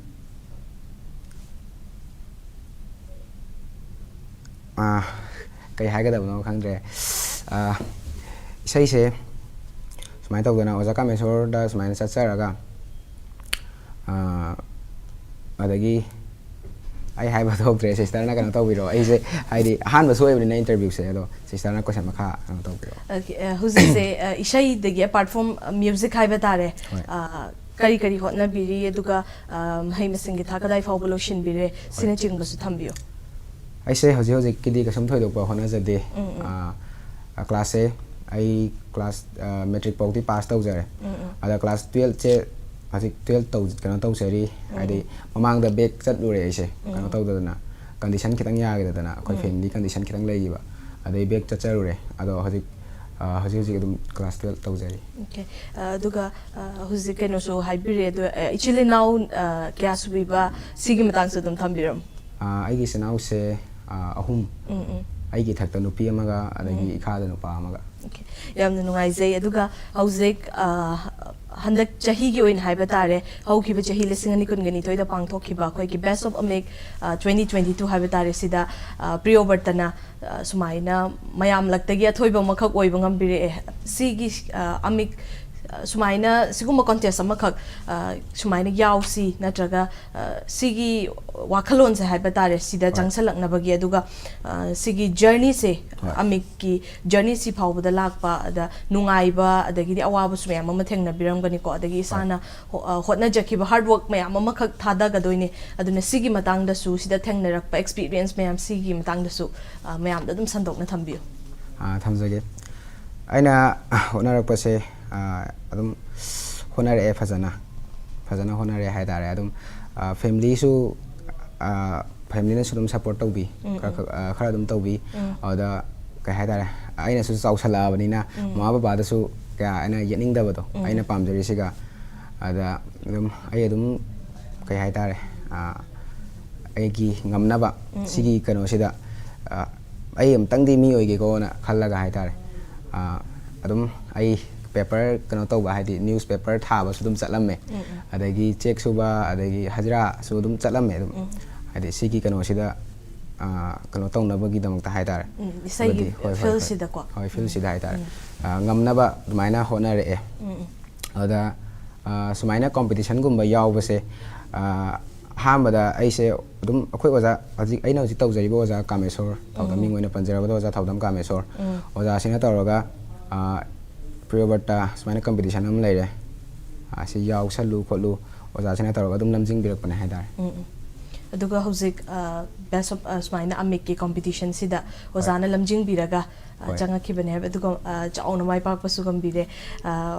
ꯑ, ꯀꯩ ꯍꯥꯏꯒꯗꯕꯅꯣ ꯈꯪꯗ꯭ꯔꯦ꯫ ꯑ, ꯏꯁꯩꯁꯦ ꯁꯨꯃꯥꯏꯅ ꯇꯧꯗꯅ ꯑꯣꯖꯥ ꯀꯥꯃꯦꯁꯣꯔꯗ ꯁꯨꯃꯥꯏꯅ ꯆꯠꯆꯔꯒ, ꯑ, ꯑꯗꯒꯤ ꯑꯩ ꯍꯥꯏꯕ ꯊꯣꯛꯇ꯭ꯔꯦ, ꯁꯤꯁꯇꯔꯅ ꯀꯩꯅꯣ ꯇꯧꯕꯤꯔꯣ꯫ ꯑꯩꯁꯦ ꯍꯥꯏꯗꯤ ꯑꯍꯥꯟꯕꯁꯨ ꯑꯣꯏꯕꯅꯤꯅ ꯏꯟꯇꯔꯚ꯭ꯌꯨꯁꯦ, ꯑꯗꯣ ꯁꯤꯁꯇꯔꯅ ꯀꯣꯏꯁꯟ ꯃꯈꯥ ꯀꯩꯅꯣ ꯇꯧꯕꯤꯔꯣ꯫ Okay, ꯑ, ꯍꯧꯖꯤꯛꯁꯦ ꯑ, ꯏꯁꯩꯗꯒꯤ ꯑꯦꯄꯥꯔꯠ ꯐ꯭ꯔꯣꯝ ꯃ꯭ꯌꯨꯖꯤꯛ ꯍꯥꯏꯕ ꯇꯥꯔꯦ, ꯍꯣꯏ꯫ ꯑ, ꯀꯔꯤ ꯀꯔꯤ ꯍꯣꯠꯅꯕꯤꯔꯤ, ꯑꯗꯨꯒ ꯑ, ꯃꯍꯩ ꯃꯁꯤꯡꯒꯤ ꯊꯥꯛ ꯀꯗꯥꯏ ꯐꯥꯎꯕ ꯂꯣꯏꯁꯤꯟꯕꯤꯔꯦ, ꯁꯤꯅꯆꯤꯡꯕꯁꯨ ꯊꯝꯕꯤꯌꯨ꯫ ꯑꯩꯁꯦ ꯍꯧꯖꯤꯛ ꯍꯧꯖꯤꯛꯀꯤꯗꯤ ꯀꯩꯁꯨꯝ ꯊꯣꯏꯗꯣꯛꯄ ꯍꯣꯠꯅꯖꯗꯦ꯫ ꯎꯝ, ꯎꯝ꯫ ꯑꯥ, ꯑ, ꯀ꯭ꯂꯥꯁꯁꯦ ꯑꯩ ꯀ꯭ꯂꯥꯁ, ꯑ, ꯃꯦꯇ꯭ꯔꯤꯛ ꯐꯥꯎꯗꯤ ꯄꯥꯁ ꯇꯧꯖꯔꯦ꯫ ꯎꯝ, ꯎꯝ꯫ ꯑꯗ ꯀ꯭ꯂꯥꯁ ꯇꯨꯌꯦꯜꯞꯁꯦ ꯍꯧꯖꯤꯛ ꯇꯨꯌꯦꯜꯞ ꯇꯧ-, ꯀꯩꯅꯣ ꯇꯧꯖꯔꯤ꯫ ꯎꯝ, ꯍꯥꯏꯗꯤ ꯎꯝ꯫ ꯃꯃꯥꯡꯗ ꯕꯦꯛ ꯆꯠꯂꯨꯔꯦ ꯑꯩꯁꯦ, ꯎꯝ, ꯀꯩꯅꯣ ꯎꯝ꯫ ꯇꯧꯗꯗꯅ, ꯀꯟꯗꯤꯁꯟ ꯈꯤꯇꯪ ꯌꯥꯈꯤꯗꯗꯅ, ꯑꯩꯈꯣꯏ ꯎꯝ꯫ ꯐꯦꯃꯤꯂꯤ ꯀꯟꯗꯤꯁꯟ ꯈꯤꯇꯪ ꯂꯩꯈꯤꯕ, ꯑꯗꯩ ꯕꯦꯛ ꯆꯠꯆꯔꯨꯔꯦ꯫ ꯑꯗꯣ ꯍꯧꯖꯤꯛ, ꯑ, ꯍꯧꯖꯤꯛ ꯍꯧꯖꯤꯛ ꯑꯗꯨꯝ ꯀ꯭ꯂꯥꯁ ꯇꯨꯌꯦꯜꯞ ꯇꯧꯖꯔꯤ꯫ Okay. ꯑ, ꯑꯗꯨꯒ ꯑ, ꯍꯧꯖꯤꯛ ꯀꯩꯅꯣꯁꯨ ꯍꯥꯏꯕꯤꯔꯦ, ꯑꯗꯣ ꯑ, ꯏꯆꯤꯜ ꯏꯅꯥꯎ ꯑ, ꯀꯌꯥ ꯁꯨꯕꯤꯕ, ꯁꯤꯒꯤ ꯃꯇꯥꯡꯁꯨ ꯑꯗꯨꯝ ꯊꯝꯕꯤꯔꯝꯃꯨ꯫ ꯑ, ꯑꯩꯒꯤ ꯏꯆꯤꯜ ꯏꯅꯥꯎꯁꯦ, ꯑ, ꯑꯍꯨꯝ꯫ ꯎꯝ, ꯎꯝ꯫ ꯑꯩꯒꯤ ꯏꯊꯛꯇ ꯅꯨꯄꯤ ꯑꯃꯒ, ꯑꯗꯒꯤ ꯎꯝ꯫ ꯏꯈꯥꯗ ꯅꯨꯄꯥ ꯑꯃꯒ꯫ Okay. ꯌꯥꯝꯅ ꯅꯨꯡꯉꯥꯏꯖꯩ꯫ ꯑꯗꯨꯒ ꯍꯧꯖꯤꯛ ꯑ, ꯍꯟꯗꯛ ꯆꯍꯤꯒꯤ ꯑꯣꯏꯅ ꯍꯥꯏꯕ ꯇꯥꯔꯦ, ꯍꯧꯈꯤꯕ ꯆꯍꯤ ꯂꯤꯁꯤꯡ ꯑꯅꯤ ꯀꯨꯟꯒ ꯅꯤꯊꯣꯏꯗ ꯄꯥꯡꯊꯣꯛꯈꯤꯕ ꯑꯩꯈꯣꯏꯒꯤ Best of Amik, ꯑ, twenty twenty-two ꯍꯥꯏꯕ ꯇꯥꯔꯦ, ꯁꯤꯗ, ꯑ, ꯄ꯭ꯔꯤꯌꯣꯕꯔꯇꯅ, ꯑ, ꯁꯨꯃꯥꯏꯅ ꯃꯌꯥꯝꯂꯛꯇꯒꯤ ꯑꯊꯣꯏꯕ ꯑꯃꯈꯛ ꯑꯣꯏꯕ ꯉꯝꯕꯤꯔꯛꯑꯦ꯫ ꯁꯤꯒꯤ, ꯑ, ꯑꯃꯤꯛ, ꯑ, ꯁꯨꯃꯥꯏꯅ ꯁꯤꯒꯨꯝꯕ ꯀꯣꯟꯇꯦꯁ ꯑꯃꯈꯛ, ꯑ, ꯁꯨꯃꯥꯏꯅ ꯌꯥꯎꯁꯤ, ꯅꯠꯇ꯭ꯔꯒ, ꯑ, ꯁꯤꯒꯤ ꯋꯥꯈꯜꯂꯣꯟꯁꯦ ꯍꯥꯏꯕ ꯇꯥꯔꯦ, ꯁꯤꯗ ꯍꯣꯏ꯫ ꯆꯪꯁꯜꯂꯛꯅꯕꯒꯤ, ꯑꯗꯨꯒ, ꯑ, ꯁꯤꯒꯤ ꯖꯔꯅꯤꯁꯦ, ꯍꯣꯏ꯫ ꯑꯃꯤꯛꯀꯤ ꯖꯔꯅꯤ ꯁꯤ ꯐꯥꯎꯕꯗ ꯂꯥꯛꯄ, ꯑꯗ ꯅꯨꯡꯉꯥꯏꯕ, ꯑꯗꯒꯤꯗꯤ ꯑꯋꯥꯕꯁꯨ ꯃꯌꯥꯝ ꯑꯃ ꯊꯦꯡꯅꯕꯤꯔꯝꯒꯅꯤꯀꯣ, ꯑꯗꯒꯤ ꯏꯁꯥꯅ ꯍꯣ-, ꯑ, ꯍꯣꯠꯅꯖꯈꯤꯕ ꯍꯥꯔꯗ ꯋꯥꯔꯛ ꯃꯌꯥꯝ ꯑꯃꯈꯛ ꯊꯥꯗꯒꯗꯣꯏꯅꯦ꯫ ꯑꯗꯨꯅ ꯁꯤꯒꯤ ꯃꯇꯥꯡꯗꯁꯨ, ꯁꯤꯗ ꯊꯦꯡꯅꯔꯛꯄ ꯑꯦꯛꯁꯄꯤꯔꯤꯌꯦꯟꯁ ꯃꯌꯥꯝ, ꯁꯤꯒꯤ ꯃꯇꯥꯡꯗꯁꯨ, ꯑ, ꯃꯌꯥꯝꯗ ꯑꯗꯨꯝ ꯁꯟꯗꯣꯛꯅ ꯊꯝꯕꯤꯌꯨ꯫ ꯑ, ꯊꯝꯖꯒꯦ꯫ ꯑꯩꯅ ꯍꯣꯠꯅꯔꯛꯄꯁꯦ, ꯑ, ꯑꯗꯨꯝ ꯍꯣꯠꯅꯔꯛꯑꯦ ꯐꯖꯅ꯫ ꯐꯖꯅ ꯍꯣꯠꯅꯔꯛꯑꯦ ꯍꯥꯏ ꯇꯥꯔꯦ꯫ ꯑꯗꯨꯝ, ꯑ, ꯐꯦꯃꯤꯂꯤꯁꯨ, ꯑ, ꯐꯦꯃꯤꯂꯤꯅꯁꯨ ꯑꯗꯨꯝ ꯁꯞꯄꯣꯔꯠ ꯇꯧꯕꯤ꯫ ꯎꯝ, ꯈꯔ ꯎꯝ꯫ ꯈꯛ-, ꯑ, ꯈꯔ ꯑꯗꯨꯝ ꯇꯧꯕꯤ꯫ ꯎꯝ꯫ ꯑꯗꯨꯗ ꯀꯩ ꯍꯥꯏ ꯇꯥꯔꯦ, ꯑꯩꯅꯁꯨ ꯆꯥꯎꯁꯜꯂꯛꯑꯕꯅꯤꯅ ꯎꯝ꯫ ꯃꯃꯥ ꯕꯕꯥꯗꯁꯨ ꯀꯌꯥ ꯑꯩꯅ ꯌꯦꯠꯅꯤꯡꯗꯕꯗꯣ, ꯎꯝ꯫ ꯑꯩꯅ ꯄꯥꯝꯖꯔꯤꯁꯤꯒ꯫ ꯑꯗ ꯑꯗꯨꯝ ꯑꯩ ꯑꯗꯨꯝ ꯀꯩ ꯍꯥꯏ ꯇꯥꯔꯦ, ꯑ, ꯑꯩꯒꯤ ꯉꯝꯅꯕ ꯎꯝ, ꯎꯝ꯫ ꯁꯤꯒꯤ ꯀꯩꯅꯣꯁꯤꯗ, ꯑ, ꯑꯩ ꯑꯃꯨꯛꯇꯪꯗꯤ ꯃꯤ ꯑꯣꯏꯒꯦꯀꯣꯅ ꯈꯜꯂꯒ ꯍꯥꯏ ꯇꯥꯔꯦ꯫ ꯑ, ꯑꯗꯨꯝ ꯑꯩ ꯄꯦꯄꯔ ꯀꯩꯅꯣ ꯇꯧꯕ, ꯍꯥꯏꯗꯤ ꯅ꯭ꯌꯨꯁ ꯄꯦꯄꯔ ꯊꯥꯕꯁꯨ ꯑꯗꯨꯝ ꯆꯠꯂꯝꯃꯦ꯫ ꯎꯝ, ꯎꯝ꯫ ꯑꯗꯒꯤ ꯆꯦꯛ ꯁꯨꯕ, ꯑꯗꯒꯤ ꯍꯖꯤꯔꯥꯁꯨ ꯑꯗꯨꯝ ꯆꯠꯂꯝꯃꯦ ꯑꯗꯨꯝ꯫ ꯎꯝ꯫ ꯍꯥꯏꯗꯤ ꯁꯤꯒꯤ ꯀꯩꯅꯣꯁꯤꯗ, ꯑ, ꯀꯩꯅꯣ ꯇꯧꯅꯕꯒꯤꯗꯃꯛꯇ ꯍꯥꯏ ꯇꯥꯔꯦ꯫ ꯎꯝ, ꯏꯁꯩꯒꯤ ꯑꯗꯨꯗꯤ, ꯍꯣꯏ, ꯍꯣꯏ, ꯍꯣꯏ꯫ ꯐꯤꯜꯁꯤꯗꯀꯣ? ꯍꯣꯏ, ꯎꯝ꯫ ꯐꯤꯜꯁꯤꯗ ꯍꯥꯏ ꯇꯥꯔꯦ꯫ ꯎꯝ꯫ ꯑ, ꯉꯝꯅꯕ ꯑꯗꯨꯃꯥꯏꯅ ꯍꯣꯠꯅꯔꯛꯑꯦ꯫ ꯎꯝ, ꯎꯝ꯫ ꯑꯗ, ꯑ, ꯁꯨꯃꯥꯏꯅ ꯀꯣꯝꯄꯤꯇꯤꯁꯟꯒꯨꯝꯕ ꯌꯥꯎꯕꯁꯦ, ꯑ, ꯑꯍꯥꯟꯕꯗ ꯑꯩꯁꯦ ꯑꯗꯨꯝ ꯑꯩꯈꯣꯏ ꯑꯣꯖꯥ, ꯍꯧꯖꯤꯛ ꯑꯩꯅ ꯍꯧꯖꯤꯛ ꯇꯧꯖꯔꯤꯕ ꯑꯣꯖꯥ ꯀꯥꯃꯦꯁꯣꯔ, ꯊꯧꯗꯝ ꯃꯤꯡ ꯑꯣꯏꯅ ꯄꯟꯖꯔꯕꯗ ꯑꯣꯖꯥ ꯊꯧꯗꯝ ꯀꯥꯃꯦꯁꯣꯔ, ꯑꯣꯖꯥꯁꯤꯅ ꯇꯧꯔꯒ, ꯑ, ꯄ꯭ꯔꯤꯌꯣꯕ꯭ꯔꯇ ꯁꯨꯃꯥꯏꯅ ꯀꯝꯄꯤꯇꯤꯁꯟ ꯑꯃ ꯂꯩꯔꯦ, ꯑ, ꯁꯤ ꯌꯥꯎꯁꯜꯂꯨ ꯈꯣꯠꯂꯨ, ꯑꯣꯖꯥꯁꯤꯅ ꯇꯧꯔꯒ ꯑꯗꯨꯝ ꯂꯝꯖꯤꯡꯕꯤꯔꯛꯄꯅꯦ ꯍꯥꯏꯇꯥꯔꯦ꯫ ꯎꯝ, ꯎꯝ꯫ ꯑꯗꯨꯒ ꯍꯧꯖꯤꯛ, ꯑ, Best of, ꯑ, ꯁꯨꯃꯥꯏꯅ ꯑꯃꯤꯛꯀꯤ ꯀꯝꯄꯤꯇꯤꯁꯟꯁꯤꯗ ꯑꯣꯖꯥꯅ ꯂꯝꯖꯤꯡꯕꯤꯔꯒ, ꯑ, ꯍꯣꯏ꯫ ꯆꯪꯉꯛꯈꯤꯕꯅꯦ ꯍꯥꯏꯕ꯫ ꯑꯗꯨꯒ, ꯑ, ꯆꯥꯎꯅ ꯃꯥꯏ ꯄꯥꯛꯄꯁꯨ ꯉꯝꯕꯤꯔꯦ꯫ ꯑ,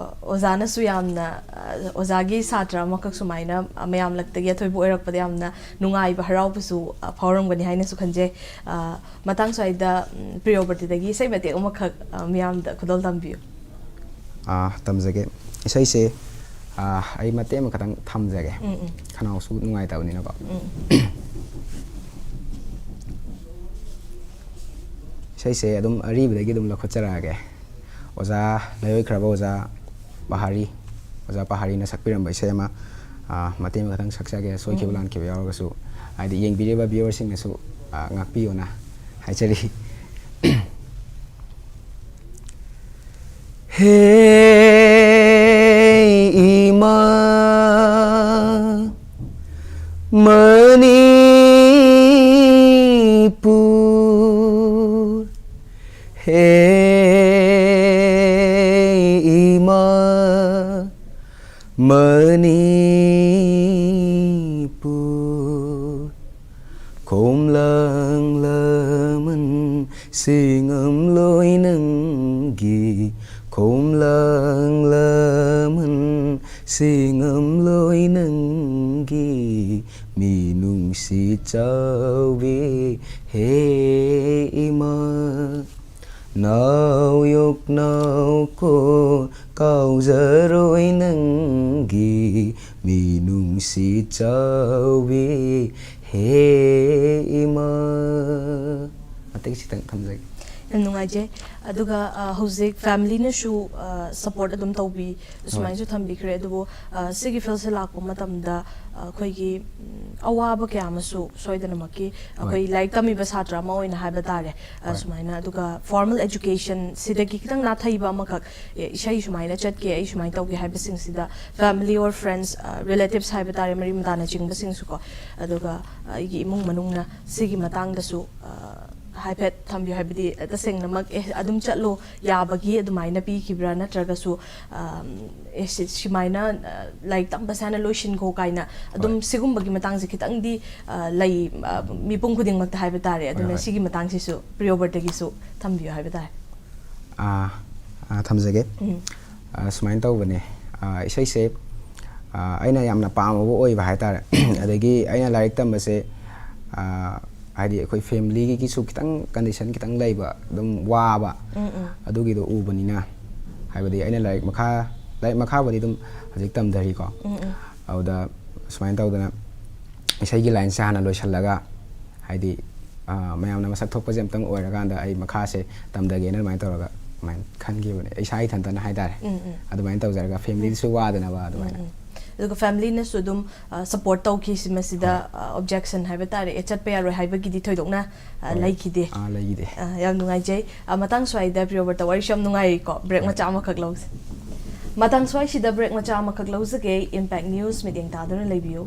ꯑꯣꯖꯥꯅꯁꯨ ꯌꯥꯝꯅ, ꯑ, ꯑꯣꯖꯥꯒꯤ ꯁꯥꯇ꯭ꯔ ꯑꯃꯈꯛ ꯁꯨꯃꯥꯏꯅ, ꯑ, ꯃꯌꯥꯝꯂꯛꯇꯒꯤ ꯑꯊꯣꯏꯕ ꯑꯣꯏꯔꯛꯄꯗ ꯌꯥꯝꯅ ꯅꯨꯡꯉꯥꯏꯕ, ꯍꯔꯥꯎꯕꯁꯨ, ꯑ, ꯐꯥꯎꯔꯝꯒꯅꯤ ꯍꯥꯏꯅꯁꯨ ꯈꯟꯖꯩ꯫ ꯑ, ꯃꯇꯥꯡ ꯁ꯭ꯋꯥꯏꯗ, ꯎꯝ, ꯄ꯭ꯔꯤꯌꯣꯕ꯭ꯔꯇꯤꯗꯒꯤ ꯏꯁꯩ ꯃꯇꯦꯛ ꯑꯃꯈꯛ, ꯑ, ꯃꯤꯌꯥꯝꯗ ꯈꯨꯗꯣꯜ ꯇꯝꯕꯤꯌꯨ꯫ ꯑ, ꯇꯝꯖꯒꯦ꯫ ꯏꯁꯩꯁꯦ, ꯑ, ꯑꯩ ꯃꯇꯦꯛ ꯑꯃꯈꯛꯇꯪ ꯊꯝꯖꯒꯦ꯫ ꯎꯝ, ꯎꯝ꯫ ꯈꯅꯥꯎꯁꯨ ꯅꯨꯡꯉꯥꯏꯇꯕꯅꯤꯅꯀꯣ꯫ ꯎꯝ꯫ ꯏꯁꯩꯁꯦ ꯑꯗꯨꯝ ꯑꯔꯤꯕꯗꯒꯤ ꯑꯗꯨꯝ ꯂꯧꯈꯠꯆꯔꯛꯑꯒꯦ꯫ ꯑꯣꯖꯥ, ꯂꯩꯔꯣꯏꯈ꯭ꯔꯕ ꯑꯣꯖꯥ ꯄꯍꯥꯔꯤ, ꯑꯣꯖꯥ ꯄꯍꯥꯔꯤꯅ ꯁꯛꯄꯤꯔꯝꯕ ꯏꯁꯩ ꯑꯃ, ꯑ, ꯃꯇꯦꯛ ꯑꯃꯈꯛꯇꯪ ꯁꯛꯆꯒꯦ꯫ ꯁꯣꯏꯈꯤꯕ ꯎꯝ꯫ ꯂꯥꯟꯈꯤꯕ ꯌꯥꯎꯔꯒꯁꯨ, ꯍꯥꯏꯗꯤ ꯌꯦꯡꯕꯤꯔꯤꯕ viewerꯁꯤꯡꯅꯁꯨ, ꯑ, ꯉꯥꯛꯄꯤꯌꯣꯅ ꯍꯥꯏꯖꯔꯤ꯫ ꯍꯦ ꯏꯃꯥ ꯃꯅꯤꯄꯨꯔ, ꯍꯦ ꯏꯃꯥ ꯃꯅꯤꯄꯨꯔ, ꯈꯣꯝꯂꯥꯡ ꯂꯃꯟ ꯁꯤꯡꯉꯝꯂꯣꯏ ꯅꯪꯒꯤ, ꯈꯣꯝꯂꯥꯡ ꯂꯃꯟ ꯁꯤꯡꯉꯝꯂꯣꯏ ꯅꯪꯒꯤ, ꯃꯤꯅꯨꯡꯁꯤ ꯆꯥꯎꯕꯤ ꯍꯦ ꯏꯃꯥ꯫ ꯅꯥꯎ ꯌꯣꯛꯅꯥꯎ ꯀꯣ ꯀꯥꯎꯖꯔꯣꯏ ꯅꯪꯒꯤ, ꯃꯤꯅꯨꯡꯁꯤ ꯆꯥꯎꯕꯤ ꯍꯦ ꯏꯃꯥ꯫ ꯃꯇꯦꯛ ꯈꯤꯇꯪ ꯊꯝꯖꯒꯦ꯫ ꯌꯥꯝ ꯅꯨꯡꯉꯥꯏꯖꯩ꯫ ꯑꯗꯨꯒ ꯑ, ꯍꯧꯖꯤꯛ ꯐꯦꯃꯤꯂꯤꯅꯁꯨ ꯁꯄꯣꯔꯠ ꯑꯗꯨꯝ ꯇꯧꯕꯤ, ꯁꯨꯃꯥꯏꯅꯁꯨ ꯊꯝꯕꯤꯈ꯭ꯔꯦ꯫ ꯑꯗꯨꯕꯨ ꯑ, ꯁꯤꯒꯤ ꯐꯤꯜꯁꯦ ꯂꯥꯛꯄ ꯃꯇꯝꯗ ꯑ, ꯑꯩꯈꯣꯏꯒꯤ ꯎꯝ, ꯑꯋꯥꯕ ꯀꯌꯥ ꯑꯃꯁꯨ ꯁꯣꯏꯗꯅꯃꯛꯀꯤ ꯑꯩꯈꯣꯏ ꯂꯥꯏꯔꯤꯛ ꯇꯝꯃꯤꯕ ꯁꯥꯇ꯭ꯔ ꯑꯃ ꯑꯣꯏꯅ ꯍꯥꯏꯕ ꯇꯥꯔꯦ꯫ ꯑ, ꯍꯣꯏ꯫ ꯁꯨꯃꯥꯏꯅ ꯑꯗꯨꯒ ꯐꯣꯔꯃꯦꯜ ꯑꯦꯖꯨꯀꯦꯁꯟ ꯁꯤꯗꯒꯤ ꯈꯤꯇꯪ ꯅꯥꯊꯩꯕ ꯑꯃꯈꯛ, ꯑꯦ, ꯏꯁꯩ ꯁꯨꯃꯥꯏꯅ ꯆꯠꯀꯦ, ꯑꯩ ꯁꯨꯃꯥꯏꯅ ꯇꯧꯒꯦ ꯍꯥꯏꯕꯁꯤꯡꯁꯤꯗ ꯐꯦꯃꯤꯂꯤ ꯑꯣꯔ ꯐ꯭ꯔꯦꯟꯁ, ꯔꯤꯂꯦꯇꯤꯚꯁ ꯍꯥꯏꯕ ꯇꯥꯔꯦ, ꯃꯔꯤ ꯃꯇꯥꯅꯆꯤꯡꯕꯁꯤꯡꯁꯨꯀꯣ꯫ ꯑꯗꯨꯒ ꯑ, ꯑꯩꯒꯤ ꯏꯃꯨꯡ ꯃꯅꯨꯡꯅ ꯁꯤꯒꯤ ꯃꯇꯥꯡꯗꯁꯨ ꯑ, ꯍꯥꯏꯐꯦꯠ ꯊꯝꯕꯤꯌꯨ, ꯍꯥꯏꯕꯗꯤ ꯇꯁꯦꯡꯅꯃꯛ ꯑꯦ ꯑꯗꯨꯝ ꯆꯠꯂꯣ ꯌꯥꯕꯒꯤ ꯑꯗꯨꯃꯥꯏꯅ ꯄꯤꯈꯤꯕ꯭ꯔꯥ, ꯅꯠꯇ꯭ꯔꯒꯁꯨ ꯑ, ꯑꯦ ꯁꯤ- ꯁꯨꯃꯥꯏꯅ ꯑ, ꯂꯥꯏꯔꯤꯛ ꯇꯝꯕꯁꯦ ꯍꯥꯟꯅ ꯂꯣꯏꯁꯤꯟꯈꯣ ꯀꯥꯏꯅ ꯑꯗꯨꯝ ꯍꯣꯏ꯫ ꯁꯤꯒꯨꯝꯕꯒꯤ ꯃꯇꯥꯡꯁꯦ ꯈꯤꯇꯪꯗꯤ ꯑ, ꯂꯩ, ꯑ, ꯃꯤꯄꯨꯝ ꯈꯨꯗꯤꯡꯃꯛꯇ ꯍꯥꯏꯕ ꯇꯥꯔꯦ꯫ ꯍꯣꯏ, ꯑꯗꯨꯅ ꯍꯣꯏ꯫ ꯁꯤꯒꯤ ꯃꯇꯥꯡꯁꯤꯁꯨ ꯄ꯭ꯔꯤꯌꯣꯕ꯭ꯔꯇꯒꯤꯁꯨ ꯊꯝꯕꯤꯌꯨ ꯍꯥꯏꯕ ꯇꯥꯔꯦ꯫ ꯑꯥ, ꯑꯥ, ꯊꯝꯖꯒꯦ꯫ ꯎꯝ꯫ ꯑꯥ, ꯁꯨꯃꯥꯏꯅ ꯇꯧꯕꯅꯦ꯫ ꯑꯥ, ꯏꯁꯩꯁꯦ ꯑꯥ, ꯑꯩꯅ ꯌꯥꯝꯅ ꯄꯥꯝꯃꯨꯕ ꯑꯣꯏꯕ ꯍꯥꯏꯇꯥꯔꯦ꯫ ꯑꯗꯒꯤ ꯑꯩꯅ ꯂꯥꯏꯔꯤꯛ ꯇꯝꯕꯁꯦ ꯑꯥ, ꯍꯥꯏꯗꯤ ꯑꯩꯈꯣꯏ ꯐꯦꯃꯤꯂꯤꯒꯤꯁꯨ ꯈꯤꯇꯪ ꯀꯟꯗꯤꯁꯟ ꯈꯤꯇꯪ ꯂꯩꯕ, ꯑꯗꯨꯝ ꯋꯥꯕ, ꯎꯝ, ꯎꯝ꯫ ꯑꯗꯨꯒꯤꯗꯣ ꯎꯕꯅꯤꯅ, ꯍꯥꯏꯕꯗꯤ ꯑꯩꯅ ꯂꯥꯏꯔꯤꯛ ꯃꯈꯥ ꯂꯥꯏꯔꯤꯛ ꯃꯈꯥꯕꯨꯗꯤ ꯑꯗꯨꯝ ꯍꯧꯖꯤꯛ ꯇꯝꯊꯔꯤꯀꯣ꯫ ꯎꯝ, ꯎꯝ꯫ ꯑꯗꯨꯗ ꯁꯨꯃꯥꯏꯅ ꯇꯧꯗꯅ ꯏꯁꯩꯒꯤ ꯂꯥꯏꯟꯁꯦ ꯍꯥꯟꯅ ꯂꯣꯏꯁꯤꯜꯂꯒ, ꯍꯥꯏꯗꯤ ꯑꯥ, ꯃꯌꯥꯝꯅ ꯃꯁꯛ ꯊꯣꯛꯄꯁꯦ ꯑꯝꯇꯪ ꯑꯣꯏꯔꯀꯥꯟꯗ ꯑꯩ ꯃꯈꯥꯁꯦ ꯇꯝꯊꯒꯦꯅ ꯑꯗꯨꯃꯥꯏꯅ ꯇꯧꯔꯒ ꯑꯗꯨꯃꯥꯏꯅ ꯈꯟꯈꯤꯕꯅꯦ, ꯏꯁꯥ ꯏꯊꯟꯇꯅ ꯍꯥꯏꯇꯥꯔꯦ꯫ ꯎꯝ, ꯎꯝ꯫ ꯑꯗꯨꯃꯥꯏꯅ ꯇꯧꯖꯔꯒ ꯐꯦꯃꯤꯂꯤꯁꯨ ꯋꯥꯗꯅꯕ ꯑꯗꯨꯃꯥꯏꯅ꯫ ꯎꯝ, ꯎꯝ꯫ ꯑꯗꯨꯒ ꯐꯦꯃꯤꯂꯤꯅꯁꯨ ꯑꯗꯨꯝ ꯁꯄꯣꯔꯠ ꯇꯧꯈꯤ꯫ ꯁꯤ ꯃꯁꯤꯗ ꯍꯣꯏ꯫ ꯑꯣꯕꯖꯦꯛꯁꯟ ꯍꯥꯏꯕ ꯇꯥꯔꯦ, ꯑꯦ, ꯆꯠꯄ ꯌꯥꯔꯣꯏ ꯍꯥꯏꯕꯒꯤꯗꯤ ꯊꯣꯏꯗꯣꯛꯅ ꯑ, ꯍꯣꯏ꯫ ꯂꯩꯈꯤꯗꯦ꯫ ꯑꯥ, ꯂꯩꯈꯤꯗꯦ꯫ ꯑ, ꯌꯥꯝ ꯅꯨꯡꯉꯥꯏꯖꯩ꯫ ꯑ, ꯃꯇꯥꯡ ꯁ꯭ꯋꯥꯏꯗ ꯄ꯭ꯔꯤꯌꯣꯕ꯭ꯔꯇ ꯋꯥꯔꯤꯁꯨ ꯌꯥꯝ ꯅꯨꯡꯉꯥꯏꯔꯤꯀꯣ꯫ ꯕ꯭ꯔꯦꯛ ꯍꯣꯏ꯫ ꯃꯆꯥ ꯑꯃꯈꯛ ꯂꯧꯁꯦ꯫ ꯃꯇꯥꯡ ꯁ꯭ꯋꯥꯏꯁꯤꯗ ꯕ꯭ꯔꯦꯛ ꯃꯆꯥ ꯑꯃꯈꯛ ꯂꯧꯖꯒꯦ꯫ ꯏꯝꯄꯦꯛ ꯅ꯭ꯌꯨꯁ ꯃꯤꯠꯌꯦꯡ ꯇꯥꯗꯨꯅ ꯂꯩꯕꯤꯌꯨ꯫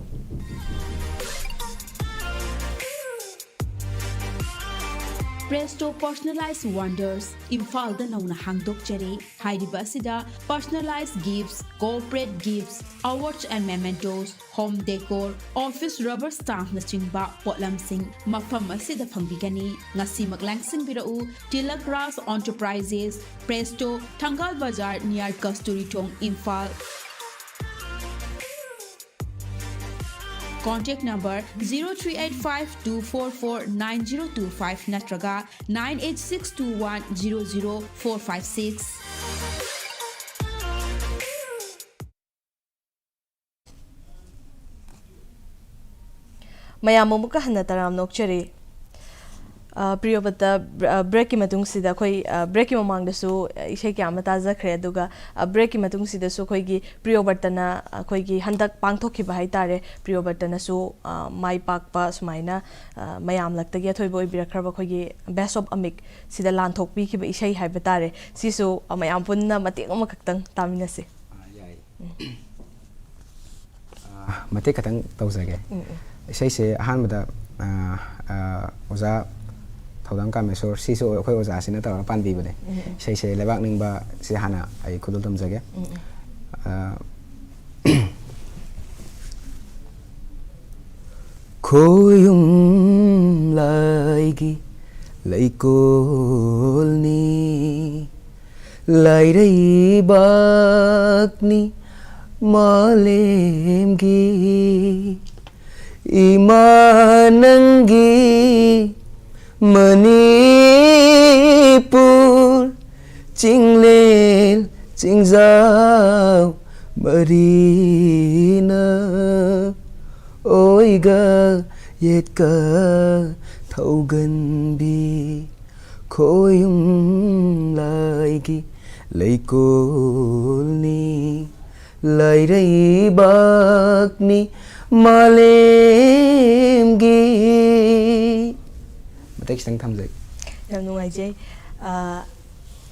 ꯄ꯭ꯔꯦꯁꯇꯣ ꯄꯔꯁꯅꯦꯂꯥꯏꯖ ꯋꯥꯟꯗꯔꯁ ꯏꯝꯐꯥꯜꯗ ꯅꯧꯅ ꯍꯥꯡꯗꯣꯛꯆꯔꯦ꯫ ꯍꯥꯏꯔꯤꯕ ꯑꯁꯤꯗ personalised gifts, corporate gifts, awards and mementos, home decor, office rubber ꯁ꯭ꯇꯥꯝꯞꯅꯆꯤꯡꯕ ꯄꯣꯠꯂꯝꯁꯤꯡ ꯃꯐꯝ ꯑꯁꯤꯗ ꯐꯪꯕꯤꯒꯅꯤ꯫ ꯉꯁꯤꯃꯛ ꯂꯥꯡꯁꯤꯟꯕꯤꯔꯛꯎ, ꯇꯤꯂꯛ ꯔꯥꯖ ꯑꯦꯟꯇꯔꯄ꯭ꯔꯥꯏꯖꯦꯁ, ꯄ꯭ꯔꯦꯁꯇꯣ, ꯊꯪꯒꯥꯜ ꯕꯖꯥꯔ, near Kasturi Thong, Imphal. Contact number zero three eight five two four four nine zero two five ꯅꯠꯇ꯭ꯔꯒ nine eight six two one zero zero four five six. ꯃꯌꯥꯝ ꯑꯃꯨꯛꯀ ꯍꯟꯅ ꯇꯔꯥꯝꯅ ꯑꯣꯛꯆꯔꯤ꯫ ꯑ, ꯄ꯭ꯔꯤꯌꯣꯕꯇ, ꯕ꯭ꯔ-, ꯑ, ꯕ꯭ꯔꯦꯛꯀꯤ ꯃꯇꯨꯡꯁꯤꯗ ꯑꯩꯈꯣꯏ, ꯑ, ꯕ꯭ꯔꯦꯛꯀꯤ ꯃꯃꯥꯡꯗꯁꯨ, ꯑ, ꯏꯁꯩ ꯀꯌꯥ ꯑꯃ ꯇꯥꯖꯈ꯭ꯔꯦ꯫ ꯑꯗꯨꯒ, ꯑ, ꯕ꯭ꯔꯦꯛꯀꯤ ꯃꯇꯨꯡꯁꯤꯗꯁꯨ ꯑꯩꯈꯣꯏꯒꯤ ꯄ꯭ꯔꯤꯌꯣꯕꯔꯇꯅ ꯑꯩꯈꯣꯏꯒꯤ ꯍꯟꯗꯛ ꯄꯥꯡꯊꯣꯛꯈꯤꯕ ꯍꯥꯏ ꯇꯥꯔꯦ, ꯄ꯭ꯔꯤꯌꯣꯕꯔꯇꯅꯁꯨ, ꯑ, ꯃꯥꯏ ꯄꯥꯛꯄ ꯁꯨꯃꯥꯏꯅ, ꯑ, ꯃꯌꯥꯝ ꯂꯛꯇꯒꯤ ꯑꯊꯣꯏꯕ ꯑꯣꯏꯕꯤꯔꯛꯈ꯭ꯔꯕ ꯑꯩꯈꯣꯏꯒꯤ Best of Amik ꯁꯤꯗ ꯂꯥꯟꯊꯣꯛꯄꯤꯈꯤꯕ ꯏꯁꯩ ꯍꯥꯏꯕ ꯇꯥꯔꯦ꯫ ꯁꯤꯁꯨ, ꯑ, ꯃꯌꯥꯝ ꯄꯨꯟꯅ ꯃꯇꯦꯛ ꯑꯃꯈꯛꯇꯪ ꯇꯥꯃꯤꯟꯅꯁꯤ꯫ ꯑꯥ, ꯌꯥꯏ꯫ ꯎꯝ꯫ ꯑꯥ, ꯃꯇꯦꯛ ꯈꯛꯇꯪ ꯇꯧꯖꯒꯦ꯫ ꯎꯝ, ꯎꯝ꯫ ꯏꯁꯩꯁꯦ ꯑꯍꯥꯟꯕꯗ, ꯑꯥ, ꯑꯥ, ꯑꯣꯖꯥ ꯊꯧꯗꯥꯝ ꯀꯥꯃꯦꯁꯣꯔ, ꯁꯤꯁꯨ ꯑꯩꯈꯣꯏ ꯑꯣꯖꯥꯁꯤꯅ ꯇꯧꯔꯒ ꯄꯥꯟꯕꯤꯕꯅꯦ꯫ ꯎꯝ, ꯎꯝ꯫ ꯏꯁꯩꯁꯦ ꯂꯩꯕꯥꯛ ꯅꯤꯡꯕ ꯁꯤ ꯍꯥꯟꯅ ꯑꯩ ꯈꯨꯗꯣꯜ ꯇꯝꯖꯒꯦ꯫ ꯎꯝ, ꯎꯝ꯫ ꯑꯥ, ꯈꯣꯌꯨꯝ ꯂꯥꯏꯒꯤ ꯂꯩꯀꯣꯜꯅꯤ, ꯂꯥꯏꯔꯩꯕꯥꯛꯅꯤ ꯃꯥꯂꯦꯝꯒꯤ꯫ ꯏꯃꯥ ꯅꯪꯒꯤ ꯃꯅꯤꯄꯨꯔ, ꯆꯤꯡꯂꯦꯟ ꯆꯤꯡꯖꯥꯎ ꯃꯔꯤꯅ ꯑꯣꯏꯒ ꯌꯦꯠꯀ ꯊꯧꯒꯟꯕꯤ꯫ ꯈꯣꯌꯨꯝ ꯂꯥꯏꯒꯤ ꯂꯩꯀꯣꯜꯅꯤ, ꯂꯥꯏꯔꯩꯕꯥꯛꯅꯤ ꯃꯥꯂꯦꯝꯒꯤ꯫ ꯃꯇꯦꯛ ꯈꯤꯇꯪ ꯊꯝꯖꯒꯦ꯫ ꯌꯥꯝ ꯅꯨꯡꯉꯥꯏꯖꯩ꯫ ꯑ,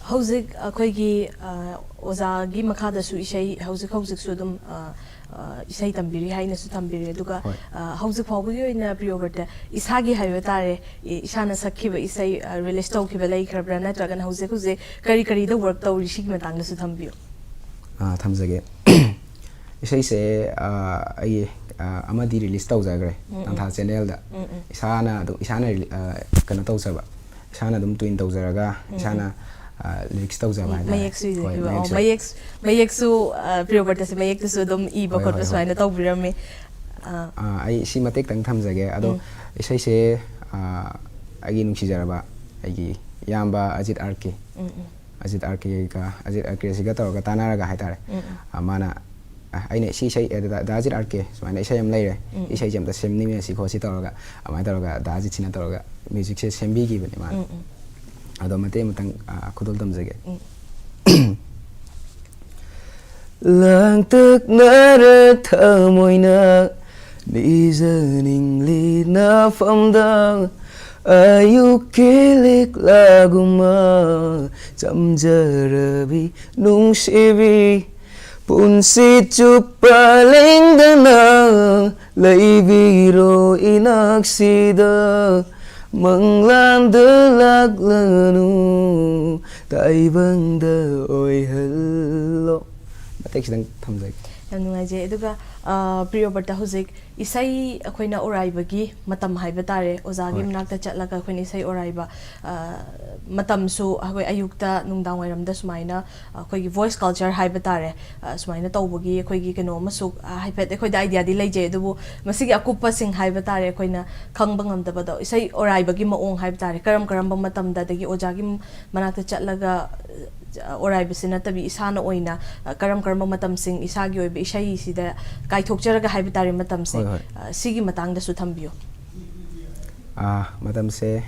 ꯍꯧꯖꯤꯛ ꯑꯩꯈꯣꯏꯒꯤ, ꯑ, ꯑꯣꯖꯥꯒꯤ ꯃꯈꯥꯗꯁꯨ ꯏꯁꯩ ꯍꯧꯖꯤꯛ ꯍꯧꯖꯤꯛꯁꯨ ꯑꯗꯨꯝ, ꯑ, ꯑ, ꯏꯁꯩ ꯇꯝꯕꯤꯔꯤ ꯍꯥꯏꯅꯁꯨ ꯊꯝꯕꯤꯔꯦ꯫ ꯑꯗꯨꯒ, ꯍꯣꯏ꯫ ꯑ, ꯍꯧꯖꯤꯛ ꯐꯥꯎꯕꯒꯤ ꯑꯣꯏꯅ ꯄ꯭ꯔꯤꯌꯣꯕꯔꯇ ꯏꯁꯥꯒꯤ ꯍꯥꯏꯕ ꯇꯥꯔꯦ, ꯏ-, ꯏꯁꯥꯅ ꯁꯛꯈꯤꯕ ꯏꯁꯩ, ꯑ, release ꯇꯧꯈꯤꯕ ꯂꯩꯈ꯭ꯔꯕ꯭ꯔꯥ? ꯅꯠꯇ꯭ꯔꯒꯅ ꯍꯧꯖꯤꯛ ꯍꯧꯖꯤꯛ ꯀꯔꯤ ꯀꯔꯤꯗ work ꯇꯧꯔꯤ? ꯁꯤꯒꯤ ꯃꯇꯥꯡꯗꯁꯨ ꯊꯝꯕꯤꯌꯨ꯫ ꯑ, ꯊꯝꯖꯒꯦ꯫ ꯏꯁꯩꯁꯦ, ꯑ, ꯑꯩ, ꯑ, ꯑꯃꯗꯤ release ꯇꯧꯖꯈ꯭ꯔꯦ, ꯎꯝ, ꯎꯝ꯫ ꯇꯥꯟꯊꯥ channelꯗ꯫ ꯎꯝ, ꯎꯝ꯫ ꯏꯁꯥꯅ ꯑꯗꯨꯝ, ꯏꯁꯥꯅ ꯔꯤꯂꯤ-, ꯑ, ꯀꯩꯅꯣ ꯇꯧꯖꯕ, ꯏꯁꯥꯅ ꯑꯗꯨꯝ tune ꯇꯧꯖꯔꯒ, ꯎꯝ, ꯏꯁꯥꯅ, ꯎꯝ꯫ ꯑ, lyrics ꯇꯧꯖꯕ ꯍꯥꯏꯇꯥꯔꯦ꯫ ꯃꯌꯦꯛꯁꯨ ꯍꯣꯏ, ꯏꯖꯈꯤꯕ꯫ ꯑꯣ, ꯃꯌꯦꯛꯁꯨ꯫ ꯃꯌꯦꯛ-, ꯃꯌꯦꯛꯁꯨ, ꯑ, ꯄ꯭ꯔꯤꯌꯣꯕꯔꯇꯁꯦ ꯃꯌꯦꯛꯇꯁꯨ ꯑꯗꯨꯝ ꯏꯕ ꯍꯣꯏ, ꯈꯣꯠꯄ ꯍꯣꯏ, ꯍꯣꯏ꯫ ꯁꯨꯃꯥꯏꯅ ꯇꯧꯕꯤꯔꯝꯃꯤ꯫ ꯑ꯫ ꯑ, ꯑꯩ ꯁꯤ ꯃꯇꯦꯛꯇꯪ ꯊꯝꯖꯒꯦ꯫ ꯑꯗꯣ ꯎꯝ꯫ ꯏꯁꯩꯁꯦ, ꯑ, ꯑꯩꯒꯤ ꯅꯨꯡꯁꯤꯖꯔꯕ ꯑꯩꯒꯤ ꯏꯌꯥꯝꯕ ꯑꯖꯤꯠ ꯑꯥꯔ ꯀꯦ꯫ ꯎꯝ, ꯎꯝ꯫ ꯑꯖꯤꯠ ꯑꯥꯔ ꯀꯦꯒ, ꯑꯖꯤꯠ ꯑꯥꯔ ꯀꯦꯁꯤꯒ ꯇꯧꯔꯒ ꯇꯥꯟꯅꯔꯒ ꯍꯥꯏꯇꯥꯔꯦ꯫ ꯎꯝ, ꯎꯝ꯫ ꯑ, ꯃꯥꯅ ꯑ, ꯑꯩꯅ ꯁꯤ ꯏꯁꯩ, ꯑ, ꯗꯥ, ꯗꯥ ꯑꯖꯤꯠ ꯑꯥꯔ ꯀꯦ ꯁꯨꯃꯥꯏꯅ ꯏꯁꯩ ꯑꯃ ꯂꯩꯔꯦ, ꯎꯝ, ꯎꯝ꯫ ꯏꯁꯩꯁꯦ ꯑꯝꯇ ꯁꯦꯝꯃꯤꯟꯅꯁꯤ ꯈꯣꯠꯁꯤ ꯇꯧꯔꯒ, ꯑꯗꯨꯃꯥꯏꯅ ꯇꯧꯔꯒ ꯗꯥ ꯑꯖꯤꯠꯁꯤꯅ ꯇꯧꯔꯒ ꯃ꯭ꯌꯨꯖꯤꯛꯁꯦ ꯁꯦꯝꯕꯤꯈꯤꯕꯅꯦ ꯃꯥꯅ꯫ ꯎꯝ, ꯎꯝ꯫ ꯑꯗꯣ ꯃꯇꯦꯛ ꯑꯃꯇꯪ, ꯑ, ꯈꯨꯗꯣꯜ ꯇꯝꯖꯒꯦ꯫ ꯎꯝ꯫ ꯂꯥꯡꯇꯛꯅꯔ ꯊꯃꯣꯏꯅ ꯅꯤꯖꯅꯤꯡꯂꯤ ꯅꯐꯝꯗ, ꯑꯌꯨꯛꯀꯤ ꯂꯤꯛꯂꯥꯒꯨꯝꯕ ꯆꯝꯖꯔꯕꯤ ꯅꯨꯡꯁꯤꯕꯤ, ꯄꯨꯟꯁꯤ ꯆꯨꯞꯄ ꯂꯦꯡꯗꯅ ꯂꯩꯕꯤꯔꯣ ꯏꯅꯥꯛꯁꯤꯗ, ꯃꯪꯂꯥꯟꯗ ꯂꯥꯛꯂꯅꯨ, ꯇꯥꯏꯕꯪꯗ ꯑꯣꯏꯍꯜꯂꯣ꯫ ꯃꯇꯦꯛ ꯈꯤꯇꯪ ꯊꯝꯖꯒꯦ꯫ ꯌꯥꯝ ꯅꯨꯡꯉꯥꯏꯖꯩ꯫ ꯑꯗꯨꯒ, ꯑ, ꯄ꯭ꯔꯤꯌꯣꯕ꯭ꯔꯇ, ꯍꯧꯖꯤꯛ ꯏꯁꯩ ꯑꯩꯈꯣꯏꯅ ꯑꯣꯔꯥꯏꯕꯒꯤ ꯃꯇꯝ ꯍꯥꯏꯕ ꯇꯥꯔꯦ, ꯑꯣꯖꯥꯒꯤ ꯍꯣꯏ꯫ ꯃꯅꯥꯛꯇ ꯆꯠꯂꯒ ꯑꯩꯈꯣꯏꯅ ꯏꯁꯩ ꯑꯣꯔꯥꯏꯕ, ꯑ, ꯃꯇꯝꯁꯨ ꯑꯩꯈꯣꯏ ꯑꯌꯨꯛꯇ, ꯅꯨꯡꯗꯥꯡ ꯋꯥꯏꯔꯝꯗ ꯁꯨꯃꯥꯏꯅ ꯑꯩꯈꯣꯏꯒꯤ voice culture ꯍꯥꯏꯕ ꯇꯥꯔꯦ, ꯑ, ꯁꯨꯃꯥꯏꯅ ꯇꯧꯕꯒꯤ ꯑꯩꯈꯣꯏꯒꯤ ꯀꯩꯅꯣ ꯑꯃꯁꯨ, ꯑ, ꯍꯥꯏꯐꯦꯠ ꯑꯩꯈꯣꯏꯗ idea ꯗꯤ ꯂꯩꯖꯩ꯫ ꯑꯗꯨꯕꯨ ꯃꯁꯤꯒꯤ ꯑꯀꯨꯞꯄꯁꯤꯡ ꯍꯥꯏꯕ ꯇꯥꯔꯦ, ꯑꯩꯈꯣꯏꯅ ꯈꯪꯕ ꯉꯝꯗꯕꯗꯣ, ꯏꯁꯩ ꯑꯣꯔꯥꯏꯕꯒꯤ ꯃꯑꯣꯡ ꯍꯥꯏꯕ ꯇꯥꯔꯦ, ꯀꯔꯝ ꯀꯔꯝꯕ ꯃꯇꯝꯗ, ꯑꯗꯒꯤ ꯑꯣꯖꯥꯒꯤ ꯃꯅꯥꯛꯇ ꯆꯠꯂꯒ, ꯑ, ꯑꯣꯔꯥꯏꯕꯁꯤ ꯅꯠꯇꯕꯤ ꯏꯁꯥꯅ ꯑꯣꯏꯅ, ꯑ, ꯀꯔꯝ ꯀꯔꯝꯕ ꯃꯇꯝꯁꯤꯡ ꯏꯁꯥꯒꯤ ꯑꯣꯏꯕ ꯏꯁꯩꯁꯤꯗ ꯀꯥꯏꯊꯣꯛꯆꯔꯒ ꯍꯥꯏꯕ ꯇꯥꯔꯦ, ꯃꯇꯝꯁꯦ, ꯍꯣꯏ, ꯍꯣꯏ꯫ ꯑ, ꯁꯤꯒꯤ ꯃꯇꯥꯡꯗꯁꯨ ꯊꯝꯕꯤꯌꯨ꯫ ꯑꯥ, ꯃꯇꯝꯁꯦ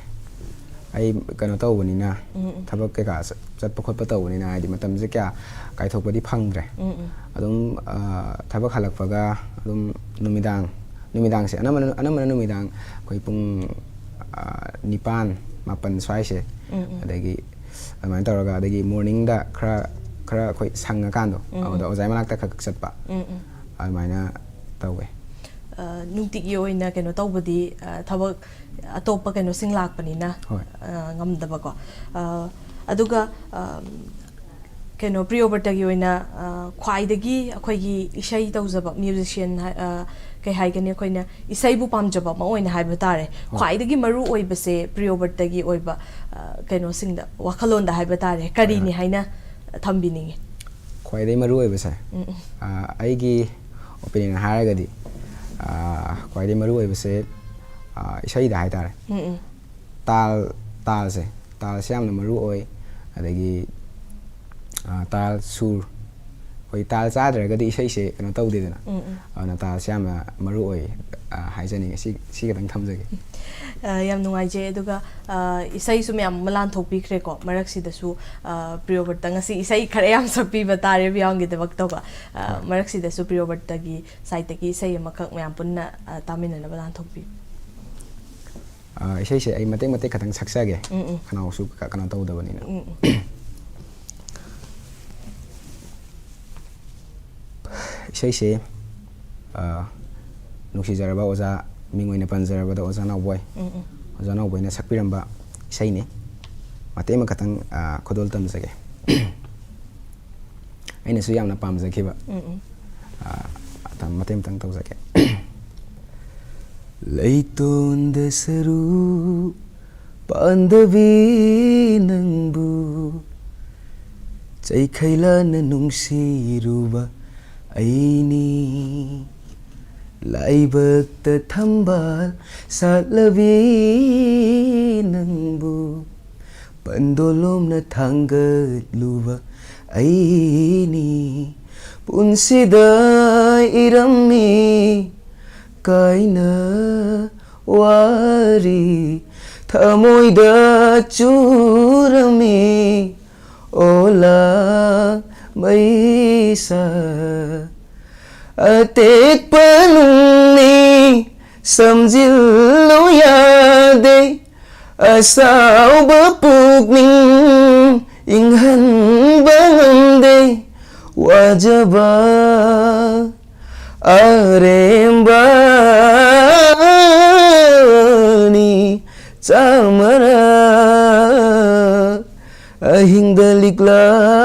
ꯑꯩ ꯀꯩꯅꯣ ꯇꯧꯕꯅꯤꯅ, ꯎꯝ, ꯎꯝ꯫ ꯊꯕꯛ ꯀꯩꯀꯥ ꯆꯠ-, ꯆꯠꯄ ꯈꯣꯠꯄ ꯇꯧꯕꯅꯤꯅ, ꯍꯥꯏꯗꯤ, ꯃꯇꯝꯁꯦ ꯀꯌꯥ ꯀꯥꯏꯊꯣꯛꯄꯗꯤ ꯐꯪꯗ꯭ꯔꯦ꯫ ꯎꯝ, ꯎꯝ꯫ ꯑꯗꯨꯝ, ꯑꯥ, ꯊꯕꯛ ꯍꯜꯂꯛꯄꯒ ꯑꯗꯨꯝ ꯅꯨꯃꯤꯗꯥꯡ, ꯅꯨꯃꯤꯗꯥꯡꯁꯦ ꯑꯅꯝꯕꯅ, ꯑꯅꯝꯕꯅ ꯅꯨꯃꯤꯗꯥꯡ ꯑꯩꯈꯣꯏ ꯄꯨꯡ, ꯑꯥ, ꯅꯤꯄꯥꯟ, ꯃꯥꯄꯟ ꯁ꯭ꯋꯥꯏꯁꯦ, ꯎꯝ, ꯎꯝ꯫ ꯑꯗꯒꯤ ꯑꯗꯨꯃꯥꯏꯅ ꯇꯧꯔꯒ, ꯑꯗꯒꯤ morning ꯗ ꯈꯔ, ꯈꯔ ꯑꯩꯈꯣꯏ ꯁꯪꯉꯀꯥꯟꯗꯣ, ꯎꯝ, ꯑꯗꯨꯗ ꯎꯝ꯫ ꯑꯣꯖꯥꯒꯤ ꯃꯅꯥꯛꯇ ꯈꯔ ꯈꯔ ꯆꯠꯄ, ꯎꯝ, ꯎꯝ꯫ ꯑꯗꯨꯃꯥꯏꯅ ꯇꯧꯋꯦ꯫ ꯑ, ꯅꯨꯡꯇꯤꯒꯤ ꯑꯣꯏꯅ ꯀꯩꯅꯣ ꯇꯧꯕꯗꯤ, ꯑ, ꯊꯕꯛ ꯑꯇꯣꯞꯄ ꯀꯩꯅꯣꯁꯤꯡ ꯂꯥꯛꯄꯅꯤꯅ, ꯍꯣꯏ꯫ ꯑ, ꯉꯝꯗꯕꯀꯣ꯫ ꯑ, ꯑꯗꯨꯒ, ꯑ, ꯀꯩꯅꯣ, ꯄ꯭ꯔꯤꯌꯣꯕ꯭ꯔꯇꯒꯤ ꯑꯣꯏꯅ, ꯑ, ꯈ꯭ꯋꯥꯏꯗꯒꯤ ꯑꯩꯈꯣꯏꯒꯤ ꯏꯁꯩ ꯇꯧꯖꯕ musician ꯍꯥꯏ-, ꯑ, ꯀꯩ ꯍꯥꯏꯒꯅꯤ, ꯑꯩꯈꯣꯏꯅ ꯏꯁꯩꯕꯨ ꯄꯥꯝꯖꯕ ꯑꯃ ꯑꯣꯏꯅ ꯍꯥꯏꯕ ꯇꯥꯔꯦ, ꯍꯣꯏ꯫ ꯈ꯭ꯋꯥꯏꯗꯒꯤ ꯃꯔꯨ ꯑꯣꯏꯕꯁꯦ ꯄ꯭ꯔꯤꯌꯣꯕ꯭ꯔꯇꯒꯤ ꯑꯣꯏꯕ, ꯑ, ꯀꯩꯅꯣꯁꯤꯡꯗ, ꯋꯥꯈꯜꯂꯣꯟꯗ ꯍꯥꯏꯕ ꯇꯥꯔꯦ, ꯍꯣꯏ, ꯀꯔꯤꯅꯤ ꯍꯣꯏ꯫ ꯍꯥꯏꯅ ꯊꯝꯕꯤꯅꯤꯡꯉꯤ? ꯈ꯭ꯋꯥꯏꯗꯒꯤ ꯃꯔꯨ ꯑꯣꯏꯕꯁꯦ, ꯎꯝ, ꯎꯝ꯫ ꯑ, ꯑꯩꯒꯤ opinion ꯍꯥꯏꯔꯒꯗꯤ, ꯑ, ꯈ꯭ꯋꯥꯏꯗꯒꯤ ꯃꯔꯨ ꯑꯣꯏꯕꯁꯦ, ꯑ, ꯏꯁꯩꯗ ꯍꯥꯏꯇꯥꯔꯦ꯫ ꯎꯝ, ꯎꯝ꯫ ꯇꯥꯜ, ꯇꯥꯜꯁꯦ, ꯇꯥꯜꯁꯦ ꯌꯥꯝꯅ ꯃꯔꯨ ꯑꯣꯏ꯫ ꯑꯗꯒꯤ, ꯑ, ꯇꯥꯜ, ꯁꯨꯔ, ꯑꯩꯈꯣꯏ ꯇꯥꯜ ꯆꯥꯗ꯭ꯔꯒꯗꯤ ꯏꯁꯩꯁꯦ ꯀꯩꯅꯣ ꯇꯧꯗꯦꯗꯅ꯫ ꯎꯝ, ꯎꯝ꯫ ꯑꯗꯨꯅ ꯇꯥꯜꯁꯦ ꯌꯥꯝꯅ ꯃꯔꯨ ꯑꯣꯏ, ꯑ, ꯍꯥꯏꯖꯅꯤꯡꯉꯤ꯫ ꯁꯤ, ꯁꯤ ꯈꯛꯇꯪ ꯊꯝꯖꯒꯦ꯫ ꯑ, ꯌꯥꯝ ꯅꯨꯡꯉꯥꯏꯖꯩ꯫ ꯑꯗꯨꯒ, ꯑ, ꯏꯁꯩꯁꯨ ꯃꯌꯥꯝ ꯑꯃ ꯂꯥꯟꯊꯣꯛꯄꯤꯈ꯭ꯔꯦꯀꯣ꯫ ꯃꯔꯛꯁꯤꯗꯁꯨ, ꯑ, ꯄ꯭ꯔꯤꯌꯣꯕ꯭ꯔꯇ ꯉꯁꯤ ꯏꯁꯩ ꯈꯔ ꯌꯥꯝ ꯁꯛꯄꯤꯕ ꯇꯥꯔꯦ ꯃꯤꯌꯥꯝꯒꯤꯗꯃꯛꯇꯀꯣ꯫ ꯑ, ꯍꯣꯏ꯫ ꯃꯔꯛꯁꯤꯗꯁꯨ ꯄ꯭ꯔꯤꯌꯣꯕ꯭ꯔꯇꯒꯤ ꯁꯥꯏꯠꯇꯒꯤ ꯏꯁꯩ ꯑꯃꯈꯛ ꯃꯌꯥꯝ ꯄꯨꯟꯅ, ꯑ, ꯇꯥꯃꯤꯟꯅꯅꯕ ꯂꯥꯟꯊꯣꯛꯄꯤꯌꯨ꯫ ꯑ, ꯏꯁꯩꯁꯦ ꯑꯩ ꯃꯇꯦꯛ ꯃꯇꯦꯛ ꯈꯛꯇꯪ ꯁꯛꯆꯒꯦ꯫ ꯎꯝ, ꯎꯝ꯫ ꯈꯅꯥꯎꯁꯨ ꯀ-, ꯀꯩꯅꯣ ꯇꯧꯗꯕꯅꯤꯅ꯫ ꯎꯝ, ꯎꯝ꯫ ꯏꯁꯩꯁꯦ, ꯑ, ꯅꯨꯡꯁꯤꯖꯔꯕ ꯑꯣꯖꯥ, ꯃꯤꯡ ꯑꯣꯏꯅ ꯄꯟꯖꯔꯕꯗ ꯑꯣꯖꯥ ꯅꯥꯎꯕꯣꯏ꯫ ꯎꯝ, ꯎꯝ꯫ ꯑꯣꯖꯥ ꯅꯥꯎꯕꯣꯏꯅ ꯁꯛꯄꯤꯔꯝꯕ ꯏꯁꯩꯅꯤ꯫ ꯃꯇꯦꯛ ꯑꯃꯈꯛꯇꯪ, ꯑ, ꯈꯨꯗꯣꯜ ꯇꯝꯖꯒꯦ꯫ ꯑꯩꯅꯁꯨ ꯌꯥꯝꯅ ꯄꯥꯝꯖꯈꯤꯕ꯫ ꯎꯝ, ꯎꯝ꯫ ꯑ, ꯃꯇꯦꯛ ꯑꯃꯇꯪ ꯇꯧꯖꯒꯦ꯫ ꯂꯩꯇꯣꯟꯗ ꯁꯔꯨ ꯄꯥꯟꯗꯕꯤ ꯅꯪꯕꯨ ꯆꯩꯈꯩꯂꯥꯅ ꯅꯨꯡꯁꯤꯔꯨꯕ ꯑꯩꯅꯤ꯫ ꯂꯥꯏꯕꯛꯇ ꯊꯝꯕꯥꯜ ꯁꯥꯠꯂꯕꯤ ꯅꯪꯕꯨ ꯄꯟꯗꯣꯂꯣꯝꯅ ꯊꯥꯡꯒꯠꯂꯨꯕ ꯑꯩꯅꯤ꯫ ꯄꯨꯟꯁꯤꯗ ꯏꯔꯝꯃꯤ ꯀꯥꯏꯅ ꯋꯥꯔꯤ ꯊꯃꯣꯏꯗ ꯆꯨꯔꯝꯃꯤ ꯑꯣꯂꯥ ꯃꯩꯁꯥ꯫ ꯑꯇꯦꯛꯄ ꯅꯨꯡꯅꯤ ꯁꯝꯖꯤꯜꯂꯨ ꯌꯥꯗꯦ꯫ ꯑꯁꯥꯎꯕ ꯄꯨꯛꯅꯤꯡ ꯏꯪꯍꯟꯕ ꯉꯝꯗꯦ꯫ ꯋꯥꯖꯕ ꯑꯔꯦꯝꯕꯅꯤ ꯆꯥꯃꯔꯛ ꯑꯍꯤꯡꯗ ꯂꯤꯛꯂꯥ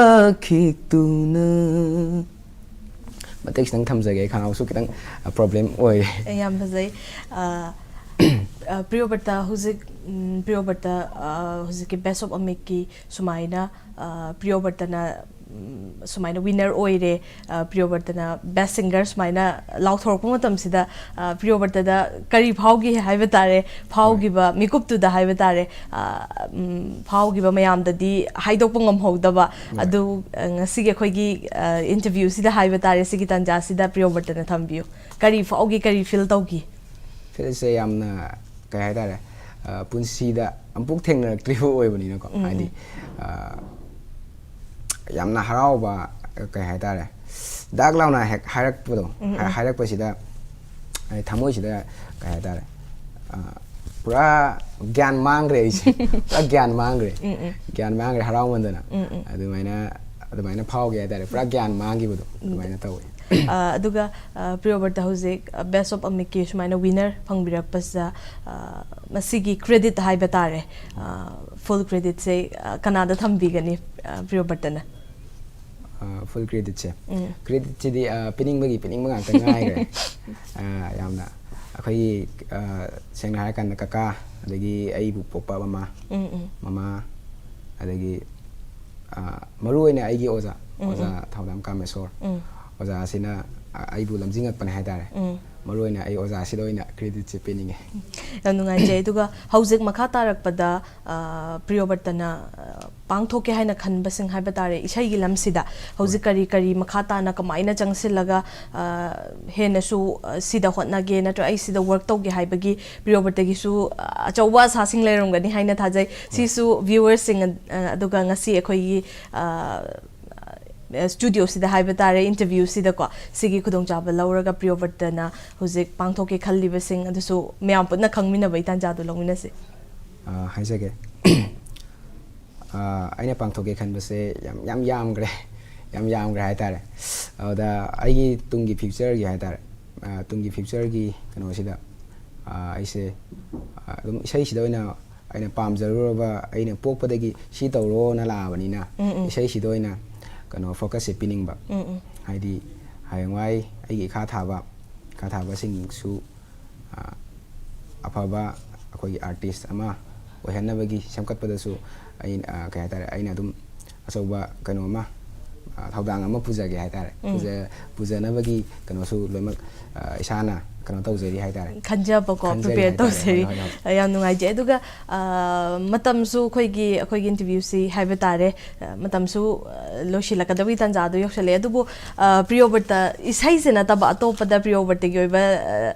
ꯈꯤꯛꯇꯨꯅ꯫ ꯃꯇꯦꯛ ꯈꯤꯇꯪ ꯊꯝꯖꯒꯦ, ꯑꯩ ꯈꯅꯥꯎꯁꯨ ꯈꯤꯇꯪ, ꯑ, ꯄ꯭ꯔꯣꯕ꯭ꯂꯦꯝ ꯑꯣꯏꯔꯦ꯫ ꯑꯦ, ꯌꯥꯝ ꯐꯖꯩ꯫ ꯑ, ꯑ, ꯄ꯭ꯔꯤꯌꯣꯕ꯭ꯔꯇ ꯍꯧꯖꯤꯛ, ꯎꯝ, ꯄ꯭ꯔꯤꯌꯣꯕ꯭ꯔꯇ, ꯑ, ꯍꯧꯖꯤꯛꯀꯤ ꯕꯦꯁ ꯑꯣꯐ ꯑꯃꯤꯛꯀꯤ ꯁꯨꯃꯥꯏꯅ, ꯑ, ꯄ꯭ꯔꯤꯌꯣꯕ꯭ꯔꯇꯅ ꯎꯝ, ꯁꯨꯃꯥꯏꯅ ꯋꯤꯟꯅꯔ ꯑꯣꯏꯔꯦ, ꯑ, ꯄ꯭ꯔꯤꯌꯣꯕ꯭ꯔꯇꯅ ꯕꯦꯁ ꯁꯤꯡꯒꯔ ꯁꯨꯃꯥꯏꯅ ꯂꯥꯎꯊꯣꯔꯛꯄ ꯃꯇꯝꯁꯤꯗ, ꯑ, ꯄ꯭ꯔꯤꯌꯣꯕ꯭ꯔꯇꯗ ꯀꯔꯤ ꯐꯥꯎꯒꯦ ꯍꯥꯏꯕ ꯇꯥꯔꯦ? ꯐꯥꯎꯈꯤꯕ ꯃꯤꯀꯨꯞꯇꯨꯗ ꯍꯥꯏꯕ ꯇꯥꯔꯦ, ꯑ, ꯎꯝ, ꯐꯥꯎꯈꯤꯕ ꯃꯌꯥꯝꯗꯗꯤ ꯍꯥꯏꯗꯣꯛꯄ ꯉꯝꯍꯧꯗꯕ꯫ ꯑꯗꯨ, ꯑ, ꯉꯁꯤꯒꯤ ꯑꯩꯈꯣꯏꯒꯤ, ꯑ, ꯏꯟꯇꯔꯚ꯭ꯌꯨꯁꯤꯗ ꯍꯥꯏꯕ ꯇꯥꯔꯦ, ꯁꯤꯒꯤ ꯇꯥꯟꯖꯥꯁꯤꯗ ꯄ꯭ꯔꯤꯌꯣꯕ꯭ꯔꯇꯅ ꯊꯝꯕꯤꯌꯨ꯫ ꯀꯔꯤ ꯐꯥꯎꯈꯤ, ꯀꯔꯤ ꯐꯤꯜ ꯇꯧꯈꯤ? ꯐꯤꯜꯁꯦ ꯌꯥꯝꯅ, ꯀꯩ ꯍꯥꯏꯇꯥꯔꯦ, ꯑ, ꯄꯨꯟꯁꯤꯗ ꯑꯃꯨꯛ ꯊꯦꯡꯅꯔꯛꯇ꯭ꯔꯤꯕ ꯑꯣꯏꯕꯅꯤꯅꯀꯣ꯫ ꯍꯥꯏꯗꯤ, ꯑ, ꯌꯥꯝꯅ ꯍꯔꯥꯎꯕ, ꯀꯩ ꯍꯥꯏꯇꯥꯔꯦ, ꯗꯥꯛ ꯂꯥꯎꯅ ꯍꯦꯛ ꯍꯥꯏꯔꯛꯄꯗꯣ, ꯍꯥꯏ- ꯍꯥꯏꯔꯛꯄꯁꯤꯗ ꯑꯩ ꯊꯃꯣꯏꯁꯤꯗ, ꯀꯩ ꯍꯥꯏꯇꯥꯔꯦ, ꯑ, ꯄꯨꯔꯥ ꯒ꯭ꯌꯥꯟ ꯃꯥꯡꯈ꯭ꯔꯦ ꯑꯩꯁꯦ꯫ ꯄꯨꯔꯥ ꯒ꯭ꯌꯥꯟ ꯃꯥꯡꯈ꯭ꯔꯦ꯫ ꯒ꯭ꯌꯥꯟ ꯃꯥꯡꯈ꯭ꯔꯦ ꯍꯔꯥꯎꯃꯟꯗꯅ꯫ ꯑꯗꯨꯃꯥꯏꯅ, ꯑꯗꯨꯃꯥꯏꯅ ꯐꯥꯎꯈꯤ ꯍꯥꯏꯇꯥꯔꯦ꯫ ꯄꯨꯔꯥ ꯒ꯭ꯌꯥꯟ ꯃꯥꯡꯈꯤꯕꯗꯣ ꯑꯗꯨꯃꯥꯏꯅ ꯇꯧꯋꯦ꯫ ꯑ, ꯑꯗꯨꯒ, ꯑ, ꯄ꯭ꯔꯤꯌꯣꯕ꯭ꯔꯇ ꯍꯧꯖꯤꯛ, ꯑ, ꯕꯦꯁ ꯑꯣꯐ ꯑꯃꯤꯛꯀꯤ ꯁꯨꯃꯥꯏꯅ ꯋꯤꯟꯅꯔ ꯐꯪꯕꯤꯔꯛꯄꯁꯤꯗ, ꯑ, ꯃꯁꯤꯒꯤ ꯀ꯭ꯔꯦꯗꯤꯠ ꯍꯥꯏꯕ ꯇꯥꯔꯦ, ꯑ, ꯐꯨꯜ ꯀ꯭ꯔꯦꯗꯤꯠꯁꯦ, ꯑ, ꯀꯅꯥꯗ ꯊꯝꯕꯤꯒꯅꯤ, ꯑ, ꯄ꯭ꯔꯤꯌꯣꯕ꯭ꯔꯇꯅ? ꯑ, ꯐꯨꯜ ꯀ꯭ꯔꯦꯗꯤꯠꯁꯦ, ꯀ꯭ꯔꯦꯗꯤꯠꯁꯤꯗꯤ, ꯑ, ꯄꯤꯅꯤꯡꯕꯒꯤ ꯄꯤꯅꯤꯡꯕ ꯉꯥꯛꯇ ꯉꯥꯏꯈ꯭ꯔꯦ꯫ ꯑ, ꯌꯥꯝꯅ ꯑꯩꯈꯣꯏꯒꯤ, ꯑ, ꯁꯦꯡꯅ ꯍꯥꯏꯔꯀꯥꯟꯗ ꯀꯀꯥ, ꯑꯗꯒꯤ ꯑꯩꯕꯨ ꯄꯣꯛꯄ ꯃꯃꯥ, ꯃꯃꯥ, ꯑꯗꯒꯤ, ꯑ, ꯃꯔꯨ ꯑꯣꯏꯅ ꯑꯩꯒꯤ ꯑꯣꯖꯥ, ꯑꯣꯖꯥ ꯊꯧꯗꯥꯝ ꯀꯥꯃꯦꯁꯣꯔ, ꯑꯣꯖꯥꯁꯤꯅ, ꯑ, ꯑꯩꯕꯨ ꯂꯝꯖꯤꯡꯉꯛꯄꯅꯦ ꯍꯥꯏꯇꯥꯔꯦ꯫ ꯃꯔꯨ ꯑꯣꯏꯅ ꯑꯩ ꯑꯣꯖꯥꯁꯤꯗ ꯑꯣꯏꯅ ꯀ꯭ꯔꯦꯗꯤꯠꯁꯦ ꯄꯤꯅꯤꯡꯉꯦ꯫ ꯌꯥꯝ ꯅꯨꯡꯉꯥꯏꯖꯩ꯫ ꯑꯗꯨꯒ ꯍꯧꯖꯤꯛ ꯃꯈꯥ ꯇꯥꯔꯛꯄꯗ, ꯑ, ꯄ꯭ꯔꯤꯌꯣꯕ꯭ꯔꯇꯅ, ꯑ, ꯄꯥꯡꯊꯣꯛꯀꯦ ꯍꯥꯏꯅ ꯈꯟꯕꯁꯤꯡ ꯍꯥꯏꯕ ꯇꯥꯔꯦ, ꯏꯁꯩꯒꯤ ꯂꯝꯁꯤꯗ ꯍꯧꯖꯤꯛ ꯀꯔꯤ ꯀꯔꯤ ꯃꯈꯥ ꯇꯥꯅ ꯀꯃꯥꯏꯅ ꯆꯪꯁꯤꯜꯂꯒ, ꯑ, ꯍꯦꯟꯅꯁꯨ, ꯑ, ꯁꯤꯗ ꯍꯣꯠꯅꯒꯦ ꯅꯠꯇ꯭ꯔꯒ ꯑꯩ ꯁꯤꯗ ꯋꯥꯔꯛ ꯇꯧꯒꯦ ꯍꯥꯏꯕꯒꯤ ꯄ꯭ꯔꯤꯌꯣꯕ꯭ꯔꯇꯒꯤꯁꯨ, ꯑ, ꯑꯆꯧꯕ ꯑꯁꯥꯁꯤꯡ ꯂꯩꯔꯝꯒꯅꯤ ꯍꯥꯏꯅ ꯊꯥꯖꯩ꯫ ꯁꯤꯁꯨ ꯚ꯭ꯌꯨꯋꯔꯁꯤꯡ, ꯑ, ꯑꯗꯨꯒ ꯉꯁꯤ ꯑꯩꯈꯣꯏꯒꯤ, ꯑ, ꯁ꯭ꯇꯨꯗꯤꯑꯣꯁꯤꯗ ꯍꯥꯏꯕ ꯇꯥꯔꯦ, ꯏꯟꯇꯔꯚ꯭ꯌꯨꯁꯤꯗꯀꯣ, ꯁꯤꯒꯤ ꯈꯨꯗꯣꯡꯆꯥꯕ ꯂꯧꯔꯒ ꯄ꯭ꯔꯤꯌꯣꯕ꯭ꯔꯇꯅ ꯍꯧꯖꯤꯛ ꯄꯥꯡꯊꯣꯛꯀꯦ ꯈꯜꯂꯤꯕꯁꯤꯡ ꯑꯗꯨꯁꯨ ꯃꯌꯥꯝ ꯄꯨꯟꯅ ꯈꯪꯃꯤꯟꯅꯕꯒꯤ ꯇꯥꯟꯖꯥꯗꯣ ꯂꯧꯃꯤꯟꯅꯁꯤ꯫ ꯑ, ꯍꯥꯏꯖꯒꯦ꯫ ꯑ, ꯑꯩꯅ ꯄꯥꯡꯊꯣꯛꯀꯦ ꯈꯟꯕꯁꯦ ꯌꯥꯝ, ꯌꯥꯝ ꯌꯥꯝꯈ꯭ꯔꯦ꯫ ꯌꯥꯝ ꯌꯥꯝꯈ꯭ꯔꯦ ꯍꯥꯏꯇꯥꯔꯦ꯫ ꯑꯗꯨꯗ ꯑꯩꯒꯤ ꯇꯨꯡꯒꯤ ꯐ꯭ꯌꯨꯆꯔꯒꯤ ꯍꯥꯏꯇꯥꯔꯦ, ꯑ, ꯇꯨꯡꯒꯤ ꯐ꯭ꯌꯨꯆꯔꯒꯤ ꯀꯩꯅꯣꯁꯤꯗ, ꯑ, ꯑꯩꯁꯦ, ꯑ, ꯑꯗꯨꯝ ꯏꯁꯩꯁꯤꯗ ꯑꯣꯏꯅ ꯑꯩꯅ ꯄꯥꯝꯖꯔꯨꯔꯕ, ꯑꯩꯅ ꯄꯣꯛꯄꯗꯒꯤ ꯁꯤ ꯇꯧꯔꯣꯅ ꯂꯥꯛꯑꯕꯅꯤꯅ, ꯏꯁꯩꯁꯤꯗ ꯑꯣꯏꯅ ꯀꯩꯅꯣ ꯐꯣꯀꯁꯁꯦ ꯄꯤꯅꯤꯡꯕ꯫ ꯍꯥꯏꯗꯤ ꯍꯌꯦꯡꯋꯥꯏ ꯑꯩꯒꯤ ꯏꯈꯥ ꯊꯥꯕ, ꯏꯈꯥ ꯊꯥꯕꯁꯤꯡꯁꯨ, ꯑ, ꯑꯐꯕ ꯑꯩꯈꯣꯏꯒꯤ ꯑꯥꯔꯇꯤꯁ ꯑꯃ ꯑꯣꯏꯍꯟꯅꯕꯒꯤ ꯁꯦꯝꯒꯠꯄꯗꯁꯨ ꯑꯩ, ꯑ, ꯀꯩ ꯍꯥꯏꯇꯥꯔꯦ, ꯑꯩꯅ ꯑꯗꯨꯝ ꯑꯆꯧꯕ ꯀꯩꯅꯣ ꯑꯃ ꯑ, ꯊꯧꯗꯥꯡ ꯑꯃ ꯄꯨꯖꯒꯦ ꯍꯥꯏꯇꯥꯔꯦ꯫ ꯎꯝ꯫ ꯄꯨꯖ-, ꯄꯨꯖꯅꯕꯒꯤ ꯀꯩꯅꯣꯁꯨ ꯂꯣꯏꯅꯃꯛ, ꯑ, ꯏꯁꯥꯅ ꯀꯩꯅꯣ ꯇꯧꯖꯔꯤ ꯍꯥꯏꯇꯥꯔꯦ꯫ ꯈꯟꯖꯕꯀꯣ, ꯈꯟꯖꯔꯤ prepare ꯍꯥꯏꯇꯥꯔꯦ꯫ ꯇꯧꯖꯔꯤ꯫ ꯍꯣꯏ, ꯍꯣꯏ, ꯍꯣꯏ꯫ ꯑ, ꯌꯥꯝ ꯅꯨꯡꯉꯥꯏꯖꯩ꯫ ꯑꯗꯨꯒ, ꯑ, ꯃꯇꯝꯁꯨ ꯑꯩꯈꯣꯏꯒꯤ, ꯑꯩꯈꯣꯏꯒꯤ interviewꯁꯤ ꯍꯥꯏꯕ ꯇꯥꯔꯦ, ꯑ, ꯃꯇꯝꯁꯨ, ꯑ, ꯂꯣꯏꯁꯤꯜꯂꯛꯀꯗꯕꯒꯤ ꯇꯥꯟꯖꯥꯗꯣ ꯌꯧꯁꯜꯂꯛꯑꯦ꯫ ꯑꯗꯨꯕꯨ, ꯑ, ꯄ꯭ꯔꯤꯌꯣꯕ꯭ꯔꯇ ꯏꯁꯩꯁꯦ ꯅꯠꯇꯕ ꯑꯇꯣꯞꯄꯗ ꯄ꯭ꯔꯤꯌꯣꯕ꯭ꯔꯇꯒꯤ ꯑꯣꯏꯕ, ꯑ,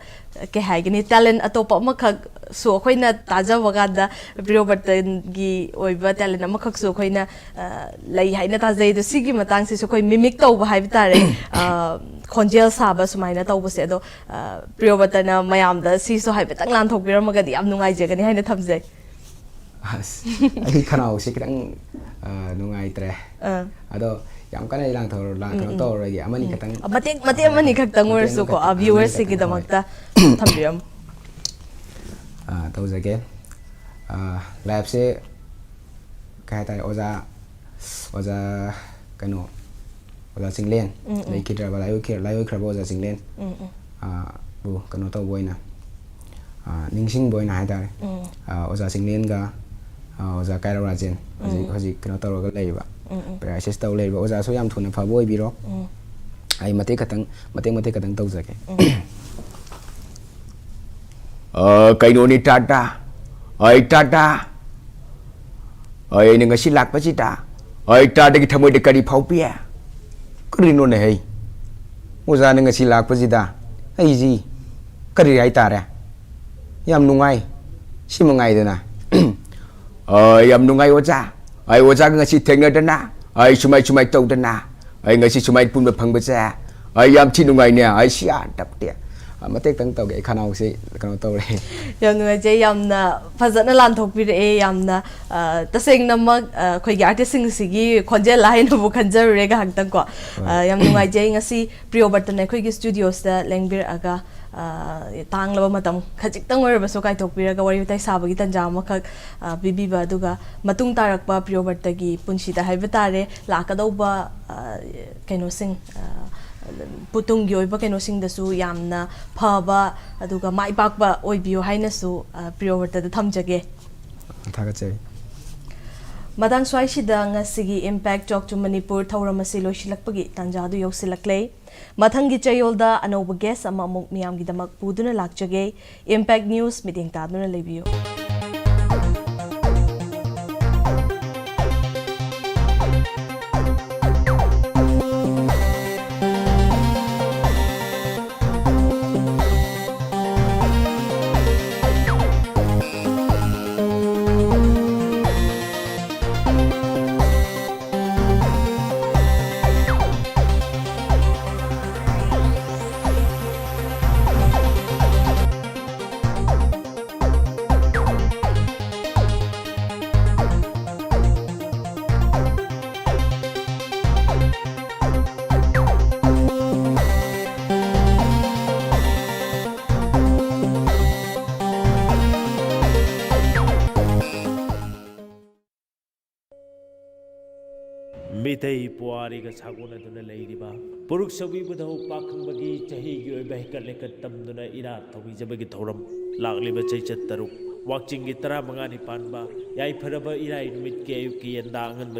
ꯀꯩ ꯍꯥꯏꯒꯅꯤ, talent ꯑꯇꯣꯞꯄ ꯑꯃꯈꯛꯁꯨ ꯑꯩꯈꯣꯏꯅ ꯇꯥꯖꯕ ꯀꯥꯟꯗ ꯄ꯭ꯔꯤꯌꯣꯕ꯭ꯔꯇꯒꯤ ꯑꯣꯏꯕ talent ꯑꯃꯈꯛꯁꯨ ꯑꯩꯈꯣꯏꯅ, ꯑ, ꯂꯩ ꯍꯥꯏꯅ ꯇꯥꯖꯩ꯫ ꯑꯗꯣ ꯁꯤꯒꯤ ꯃꯇꯥꯡꯁꯤꯁꯨ ꯑꯩꯈꯣꯏ mimic ꯇꯧꯕ ꯍꯥꯏꯕ ꯇꯥꯔꯦ꯫ ꯑ, ꯈꯣꯟꯖꯦꯜ ꯁꯥꯕ ꯁꯨꯃꯥꯏꯅ ꯇꯧꯕꯁꯦ꯫ ꯑꯗꯣ, ꯑ, ꯄ꯭ꯔꯤꯌꯣꯕ꯭ꯔꯇꯅ ꯃꯌꯥꯝꯗ ꯁꯤꯁꯨ ꯍꯥꯏꯐꯦꯠꯇꯪ ꯂꯥꯟꯊꯣꯛꯄꯤꯔꯝꯃꯒꯗꯤ ꯌꯥꯝ ꯅꯨꯡꯉꯥꯏꯖꯒꯅꯤ ꯍꯥꯏꯅ ꯊꯝꯖꯩ꯫ ꯑꯁ, ꯑꯩ ꯈꯅꯥꯎꯁꯦ ꯈꯤꯇꯪ, ꯑ, ꯅꯨꯡꯉꯥꯏꯇ꯭ꯔꯦ꯫ ꯑꯥ꯫ ꯑꯗꯣ ꯌꯥꯝ ꯀꯟꯅ ꯑꯩ ꯂꯥꯡꯊꯣꯛ-, ꯂꯥꯡ-, ꯎꯝ, ꯀꯩꯅꯣ ꯎꯝ꯫ ꯇꯧꯔꯔꯣꯏꯒꯦ꯫ ꯑꯃꯅꯤ ꯎꯝ꯫ ꯈꯛꯇꯪ, ꯃꯇꯦꯛ, ꯃꯇꯦꯛ ꯑꯃꯅꯤ ꯈꯛꯇꯪ ꯃꯇꯦꯛ ꯑꯣꯏꯔꯁꯨꯀꯣ, ꯑꯃꯈꯛꯇꯪ, ꯑ, ꯑꯃꯅꯤ viewersꯁꯤꯡꯒꯤꯗꯃꯛꯇ ꯈꯛꯇꯪ, ꯍꯣꯏ꯫ ꯊꯝꯕꯤꯔꯝꯃꯨ꯫ ꯑ, ꯇꯧꯖꯒꯦ꯫ ꯑ, liveꯁꯦ ꯀꯩ ꯍꯥꯏꯇꯥꯔꯦ, ꯑꯣꯖꯥ, ꯑꯣꯖꯥ ꯀꯩꯅꯣ, ꯑꯣꯖꯥ ꯆꯤꯡꯂꯦꯟ, ꯎꯝ, ꯎꯝ꯫ ꯂꯩꯈꯤꯗ꯭ꯔꯕ, ꯂꯥꯏꯑꯣꯏꯈꯤ-, ꯂꯥꯏꯑꯣꯏꯈ꯭ꯔꯕ ꯑꯣꯖꯥ ꯆꯤꯡꯂꯦꯟ, ꯎꯝ, ꯎꯝ꯫ ꯑ, ꯕꯨ ꯀꯩꯅꯣ ꯇꯧꯕ ꯑꯣꯏꯅ, ꯑ, ꯅꯤꯡꯁꯤꯡꯕ ꯑꯣꯏꯅ ꯍꯥꯏꯇꯥꯔꯦ꯫ ꯎꯝ꯫ ꯑ, ꯑꯣꯖꯥ ꯆꯤꯡꯂꯦꯟꯒ, ꯑ, ꯑꯣꯖꯥ ꯀꯥꯏꯔꯧ ꯔꯥꯖꯦꯟ ꯍꯧꯖꯤꯛ, ꯎꯝ, ꯎꯝ꯫ ꯍꯧꯖꯤꯛ ꯀꯩꯅꯣ ꯇꯧꯔꯒ ꯂꯩꯔꯤꯕ, ꯎꯝ, ꯎꯝ꯫ paralysis ꯇꯧ ꯂꯩꯔꯤꯕ ꯑꯣꯖꯥꯁꯨ ꯌꯥꯝ ꯊꯨꯅ ꯐꯕ ꯑꯣꯏꯕꯤꯔꯣ꯫ ꯎꯝ꯫ ꯑꯩ ꯃꯇꯦꯛ ꯈꯛꯇꯪ, ꯃꯇꯦꯛ ꯃꯇꯦꯛ ꯈꯛꯇꯪ ꯇꯧꯖꯒꯦ꯫ ꯎꯝ꯫ ꯑ, ꯀꯩꯅꯣꯅꯤ ꯇꯥꯇꯥ, ꯑꯩ ꯇꯥꯇꯥ, ꯑꯩꯅ ꯉꯁꯤ ꯂꯥꯛꯄꯁꯤꯗ ꯑꯩ ꯇꯥꯗꯒꯤ ꯊꯃꯣꯏꯗ ꯀꯔꯤ ꯐꯥꯎꯕꯤ? ꯀꯔꯤꯅꯣꯅꯦ ꯍꯩ? ꯑꯣꯖꯥꯅ ꯉꯁꯤ ꯂꯥꯛꯄꯁꯤꯗ ꯑꯩꯁꯤ ꯀꯔꯤ ꯍꯥꯏꯇꯥꯔꯦ? ꯌꯥꯝ ꯅꯨꯡꯉꯥꯏ꯫ ꯁꯤ ꯃꯉꯥꯏꯗꯅ꯫ ꯑ, ꯌꯥꯝ ꯅꯨꯡꯉꯥꯏ ꯑꯣꯖꯥ꯫ ꯑꯩ ꯑꯣꯖꯥꯒ ꯉꯁꯤ ꯊꯦꯡꯅꯗꯅ, ꯑꯩ ꯁꯨꯃꯥꯏ ꯁꯨꯃꯥꯏ ꯇꯧꯗꯅ, ꯑꯩ ꯉꯁꯤ ꯁꯨꯃꯥꯏ ꯄꯨꯟꯕ ꯐꯪꯕꯁꯦ ꯑꯩ ꯌꯥꯝ ꯊꯤ ꯅꯨꯡꯉꯥꯏꯅꯦ꯫ ꯑꯩ ꯁꯤ ꯌꯥꯝ ꯇꯞꯇꯦ꯫ ꯑ, ꯃꯇꯦꯛꯇꯪ ꯇꯧꯒꯦ꯫ ꯑꯩ ꯈꯅꯥꯎꯁꯦ ꯀꯩꯅꯣ ꯇꯧꯔꯦ꯫ ꯌꯥꯝ ꯅꯨꯡꯉꯥꯏꯖꯩ꯫ ꯌꯥꯝꯅ ꯐꯖꯅ ꯂꯥꯟꯊꯣꯛꯄꯤꯔꯛꯑꯦ꯫ ꯌꯥꯝꯅ, ꯑ, ꯇꯁꯦꯡꯅꯃꯛ, ꯑ, ꯑꯩꯈꯣꯏꯒꯤ artistꯁꯤꯡꯁꯤꯒꯤ ꯈꯣꯟꯖꯦꯜ ꯍꯥꯏꯅꯕꯨ ꯈꯟꯖꯔꯨꯔꯦ ꯉꯥꯏꯍꯥꯛꯇꯪꯀꯣ꯫ ꯍꯣꯏ꯫ ꯑ, ꯌꯥꯝ ꯅꯨꯡꯉꯥꯏꯖꯩ ꯉꯁꯤ ꯄ꯭ꯔꯤꯌꯣꯕ꯭ꯔꯇꯅ ꯑꯩꯈꯣꯏꯒꯤ studioꯁꯤꯗ ꯂꯦꯡꯕꯤꯔꯛꯑꯒ, ꯑ, ꯇꯥꯡꯂꯕ ꯃꯇꯝ ꯈꯖꯤꯛꯇꯪ ꯑꯣꯏꯔꯕꯁꯨ ꯀꯥꯏꯊꯣꯛꯄꯤꯔꯒ ꯋꯥꯔꯤ ꯋꯥꯇꯥꯏ ꯁꯥꯕꯒꯤ ꯇꯥꯟꯖꯥ ꯑꯃꯈꯛ, ꯑ, ꯄꯤꯕꯤꯕ, ꯑꯗꯨꯒ ꯃꯇꯨꯡ ꯇꯥꯔꯛꯄ ꯄ꯭ꯔꯤꯌꯣꯕ꯭ꯔꯇꯒꯤ ꯄꯨꯟꯁꯤꯗ ꯍꯥꯏꯕ ꯇꯥꯔꯦ, ꯂꯥꯛꯀꯗꯧꯕ, ꯑ, ꯀꯩꯅꯣꯁꯤꯡ, ꯑ, ꯇꯨꯡꯒꯤ ꯑꯣꯏꯕ ꯀꯩꯅꯣꯁꯤꯡꯗꯁꯨ ꯌꯥꯝꯅ ꯐꯕ ꯑꯗꯨꯒ ꯃꯥꯏ ꯄꯥꯛꯄ ꯑꯣꯏꯕꯤꯌꯨ ꯍꯥꯏꯅꯁꯨ, ꯑ, ꯄ꯭ꯔꯤꯌꯣꯕ꯭ꯔꯇꯗ ꯊꯝꯖꯒꯦ꯫ ꯊꯥꯒꯠꯆꯔꯤ꯫ ꯃꯇꯥꯡ ꯁ꯭ꯋꯥꯏꯁꯤꯗ ꯉꯁꯤꯒꯤ Impact Talk to Manipur ꯊꯧꯔꯝ ꯑꯁꯤ ꯂꯣꯏꯁꯤꯜꯂꯛꯄꯒꯤ ꯇꯥꯟꯖꯥꯗꯨ ꯌꯧꯁꯤꯜꯂꯛꯂꯦ꯫ ꯃꯊꯪꯒꯤ ꯆꯌꯣꯜꯗ ꯑꯅꯧꯕ guest ꯑꯃ ꯑꯃꯨꯛ ꯃꯤꯌꯥꯝꯒꯤꯗꯃꯛ ꯄꯨꯗꯨꯅ ꯂꯥꯛꯆꯒꯦ꯫ Impact News ꯃꯤꯠꯌꯦꯡ ꯇꯥꯗꯨꯅ ꯂꯩꯕꯤꯌꯨ꯫ ꯃꯤꯇꯩ ꯄꯨꯋꯥꯔꯤꯒ ꯁꯥꯒꯣꯟꯅꯗꯨꯅ ꯂꯩꯔꯤꯕ ꯄꯨꯔꯨꯛ ꯁꯧꯕꯤ ꯕꯨꯙꯧ ꯄꯥꯈꯪꯕꯒꯤ ꯆꯍꯤꯒꯤ ꯑꯣꯏꯕ ꯍꯩꯀꯠ ꯂꯩꯀꯠ ꯇꯝꯗꯨꯅ ꯏꯔꯥꯠ ꯊꯧꯅꯤꯖꯕꯒꯤ ꯊꯧꯔꯝ ꯂꯥꯛꯂꯤꯕ ꯆꯩꯆꯠ ꯇꯔꯨꯛ, ꯋꯥꯛꯆꯤꯡꯒꯤ ꯇꯔꯥꯃꯉꯥꯅꯤ ꯄꯥꯟꯕ ꯌꯥꯏꯐꯔꯕ ꯏꯔꯥꯏ ꯅꯨꯃꯤꯠꯀꯤ ꯑꯌꯨꯛꯀꯤ ꯌꯦꯟꯗꯥ ꯑꯉꯟꯕ